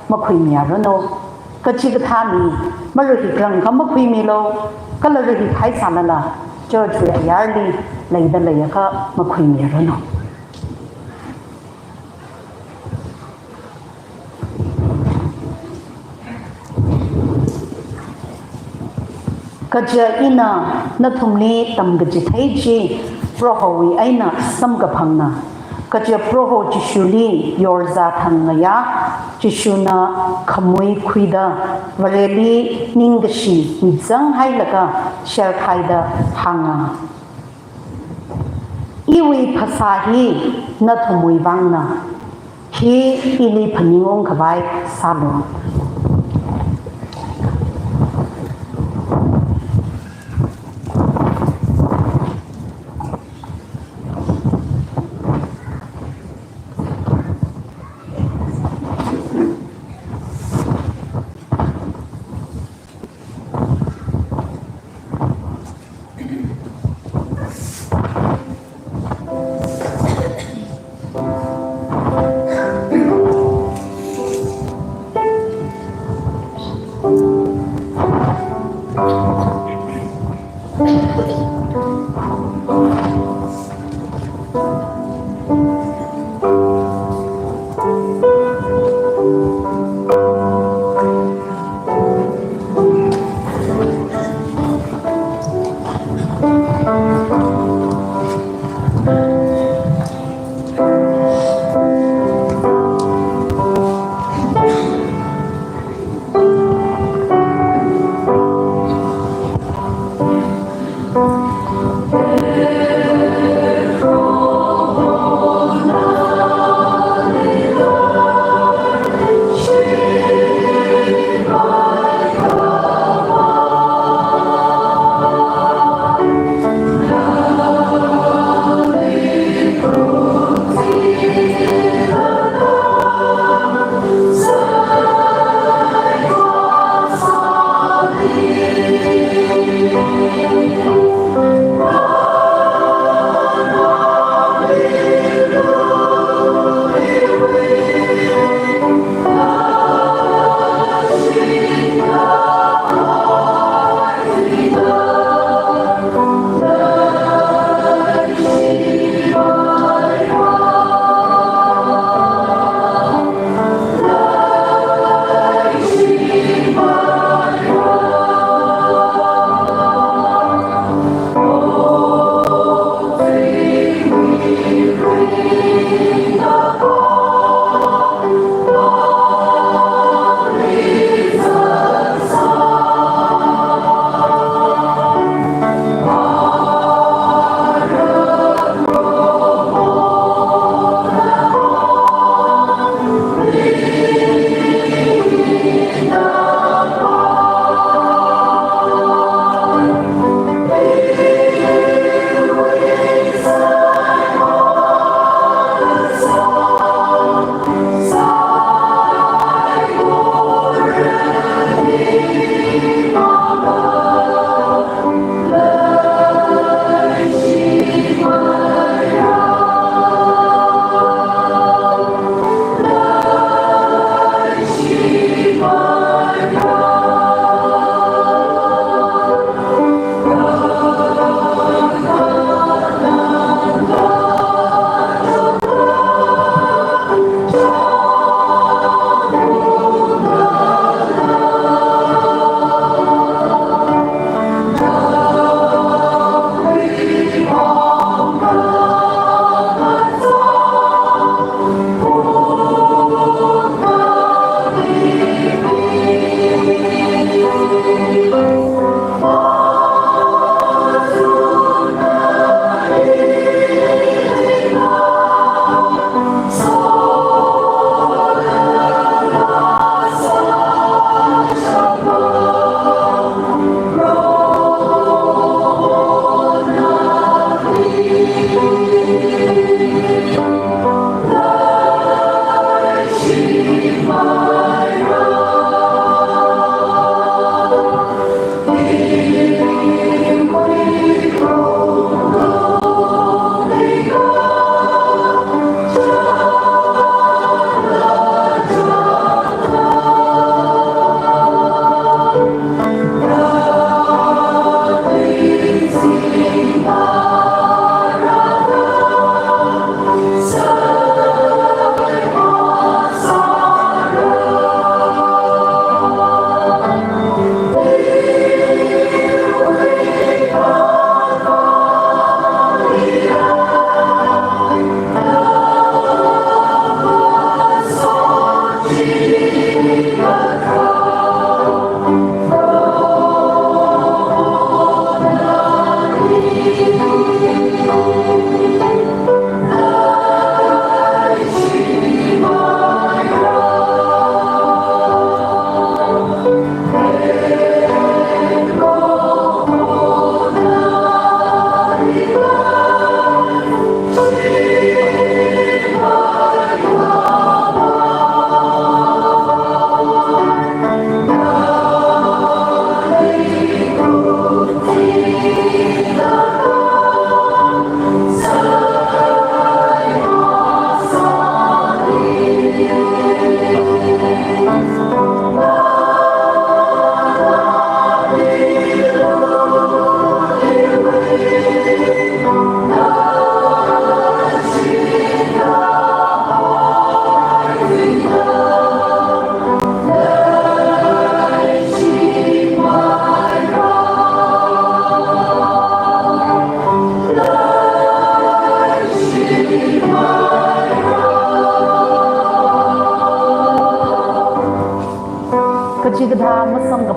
makhuimiranu. Kachikathā mi marahikrangakha makhuimilu, kala rahik kahai sālala, church wui ayarli leida leiakha makhuimiranu. Kaja ina nathumli tamkachithei chi Prohowui eina samkaphangna. Kaja Proho Jishuli yorzā thang ngayā, Jishuna khamui khuida Vareli ningkashi mizanghailaga sherkhaida hānga. Iwui phasā hi nathumwui vangna. Hi ili phaningungkhavai sālu.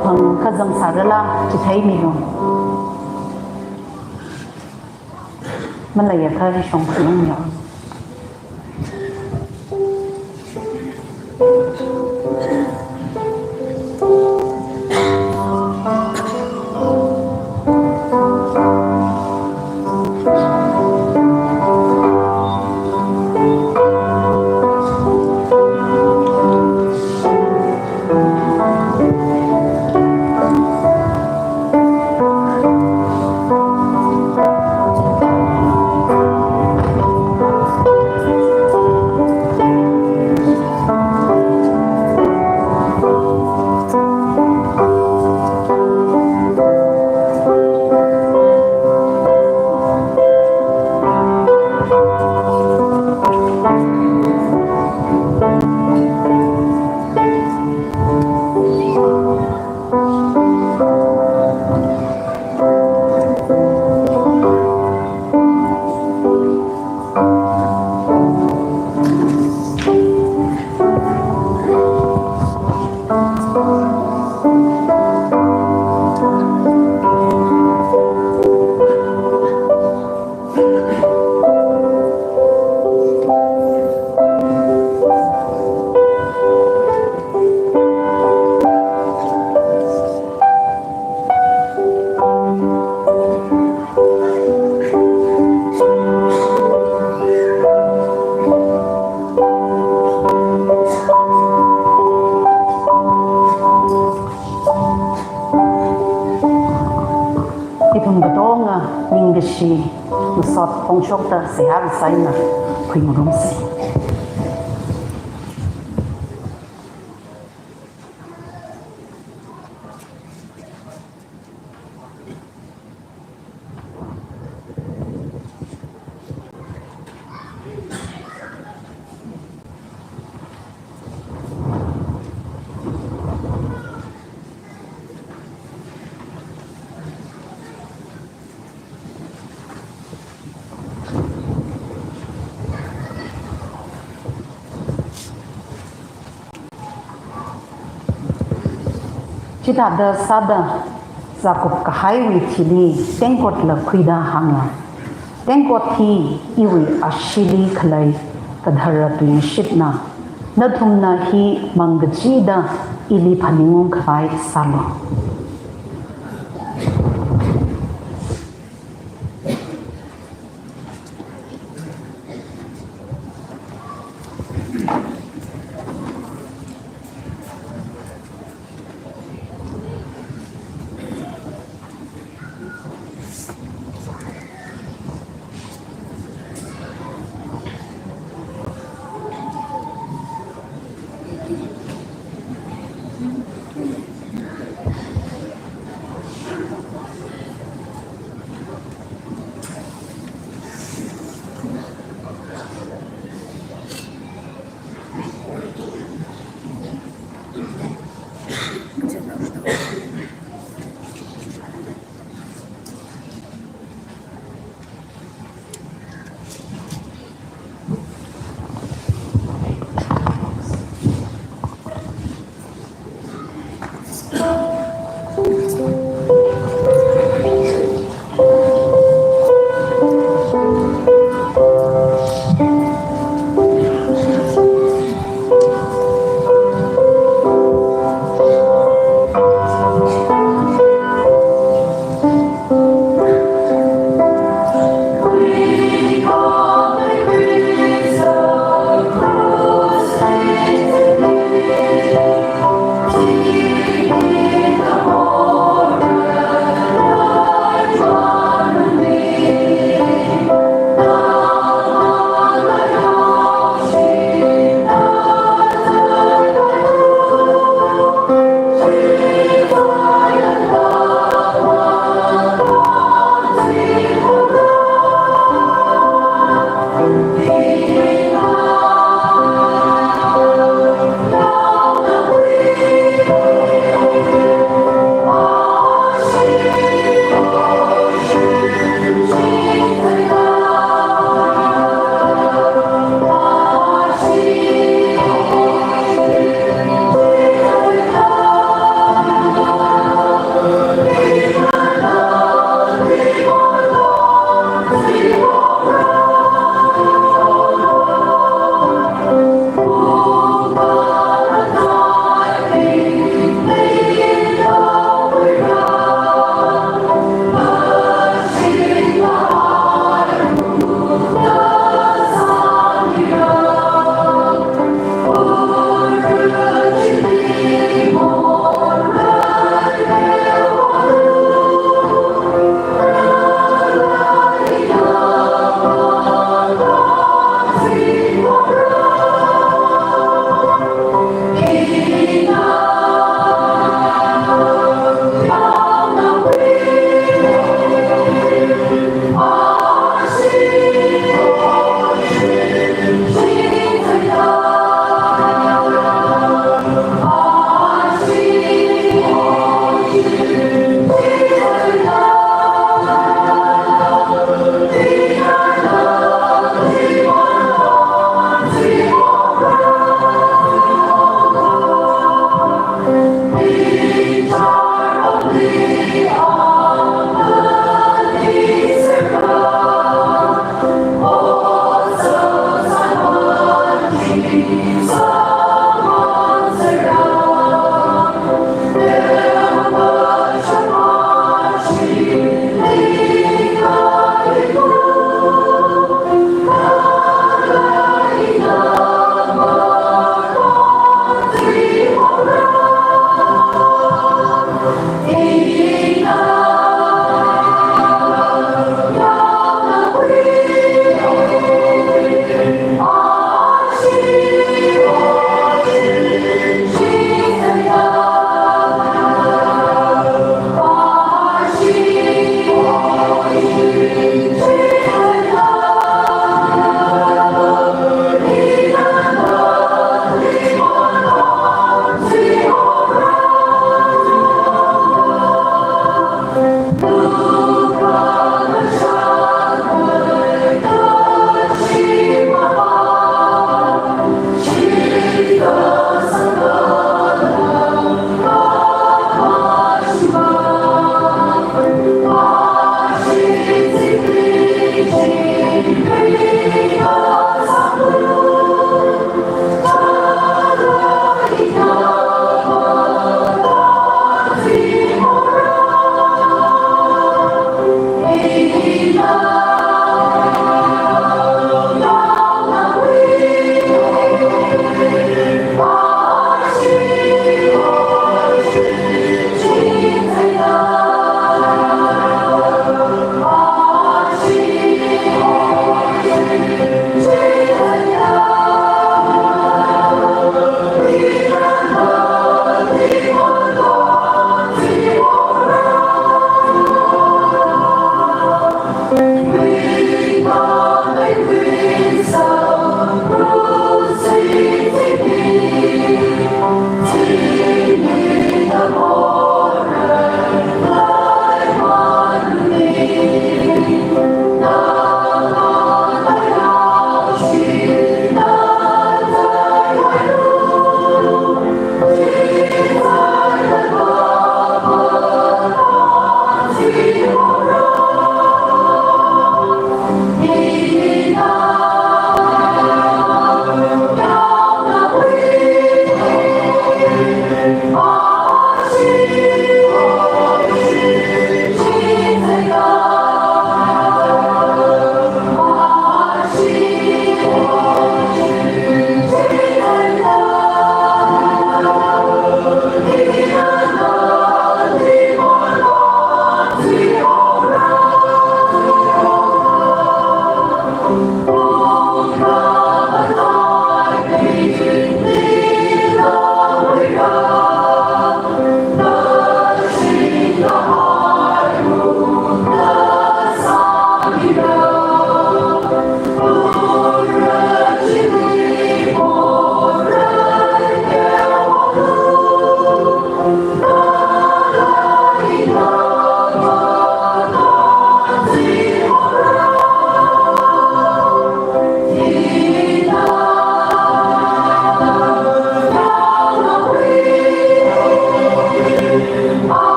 Phang kazang sārala chitheimilu. Maleiakha shongkhuiunglu. Ithum katonga ningkashi masot phongshokta seihā sāda khuingarumsa. Chithāda sāda zākup kahaiwui thili tengkotla khuida hānga, "Tengkot hi iwui ashili khalei kadhara tuingashitna, nathumna hi mangkachida ili phaningung khavai sālu."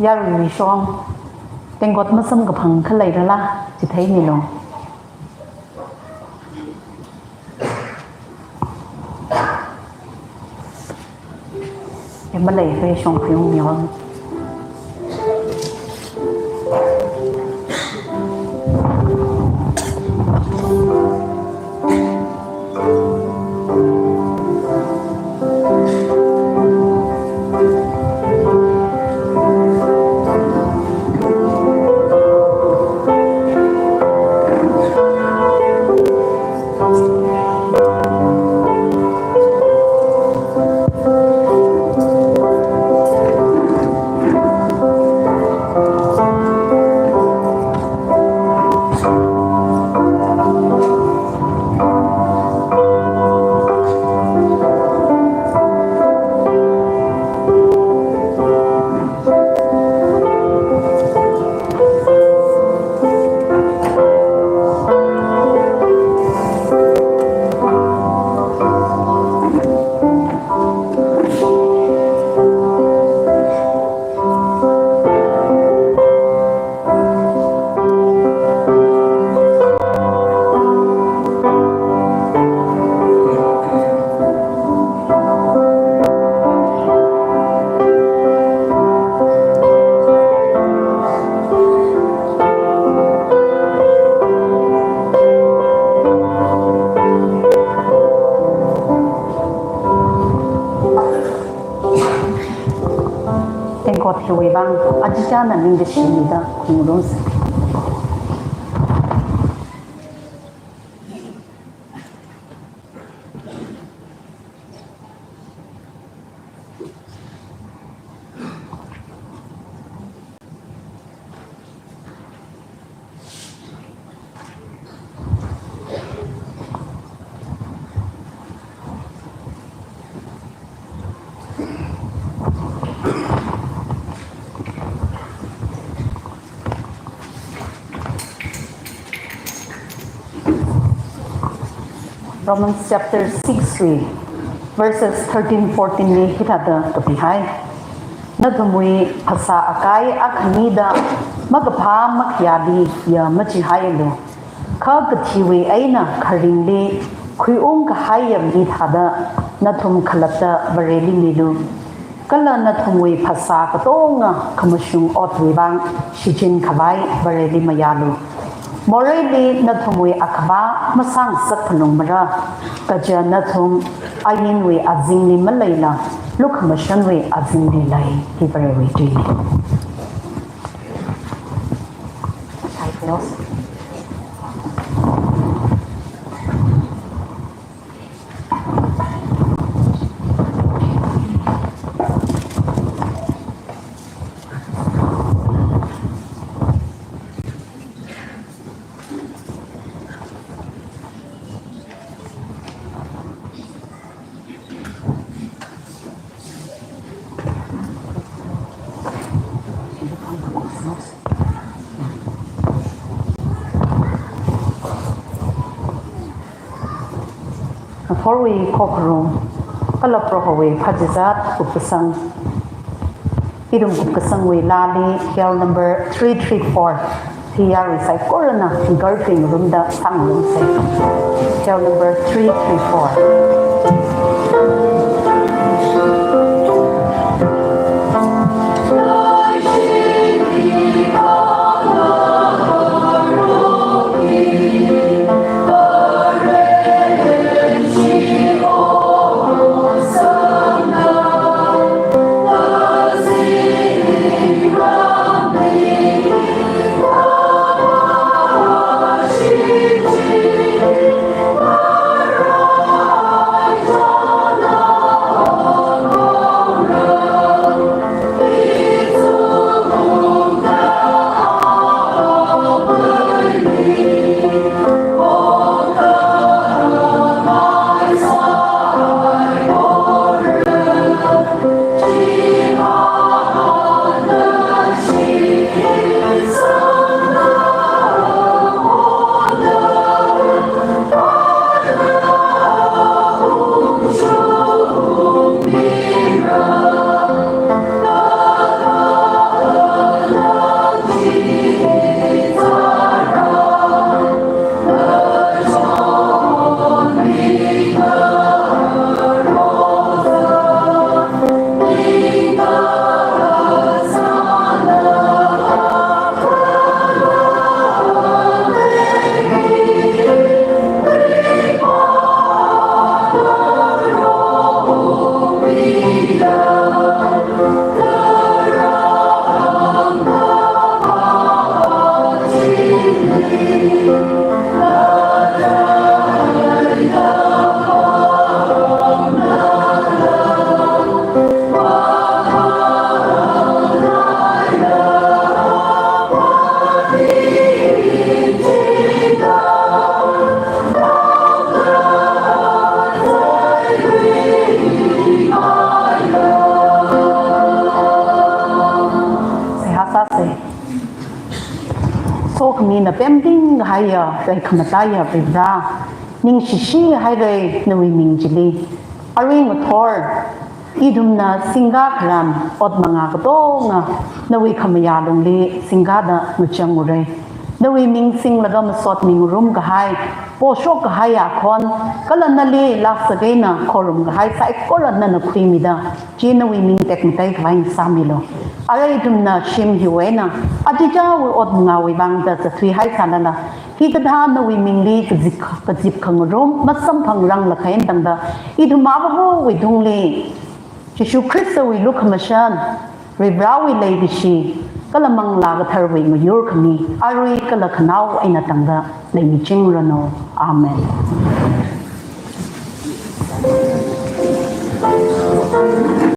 Yaruiwui shong, tengkot masamkaphang khalei rala, chitheimilu. Em, malei, rei shong kayung mion. Hiwui vang, achichāna ningkashi mida khuingarumsa. Romans chapter six wui verses thirteen, fourteen li hithāda kapihai. Nathumwui phasā akai akhanida makaphā makhayāli ya machihaialu. Kha kathiwui eina kharingli khuiung kahaiya mi thāda nathum khalatta Vareli milu. Kala nathumwui phasā katonga khamashung otwui vang shichin khavai Vareli mayālu. Moreili nathumwui akhava masāngasak phalungmara, kaja nathum ainwui azingli maleila, lukhamashunwui azingli lei, hi Varewui tuina. Ngaphorwui khokharum, kala Prohowui phāchizat kupkasang, ithum kupkasangwui laali, hymn number three three four. Thiyarui saikorana, garting room da sang room sai. Hymn number three three four. Seihā sāsa. Sokhamina pemting kahaiya, rai khamataiya Varivara, ningshishi haira nawui ming chili. Arui ngathor, ithumna singkakharam ot manga katonga nawui khamayā lungli singkada ngachang ura. Nawui ming singlaga masot mingarum kahai, poshok kahaiya khon, kala nali lāksā eina khorum kahai saikora nana khuimida, chi nawui ming tekmatei khavai ngasāmilu. Arui ithumna shim hiwui eina, achichāwui ot mangawui vangda zathuihai sālala, hikathā nawui mingli kazip, kazip khangarum masamphangrang lakhain tangda, ithum avāvawui tungli Jishu Khristawui lukhamashan, Varivarāwui leikashi kala Manglā Katharawui miyur khami, arui kala khanao eina tangda leimichingranu. Amen.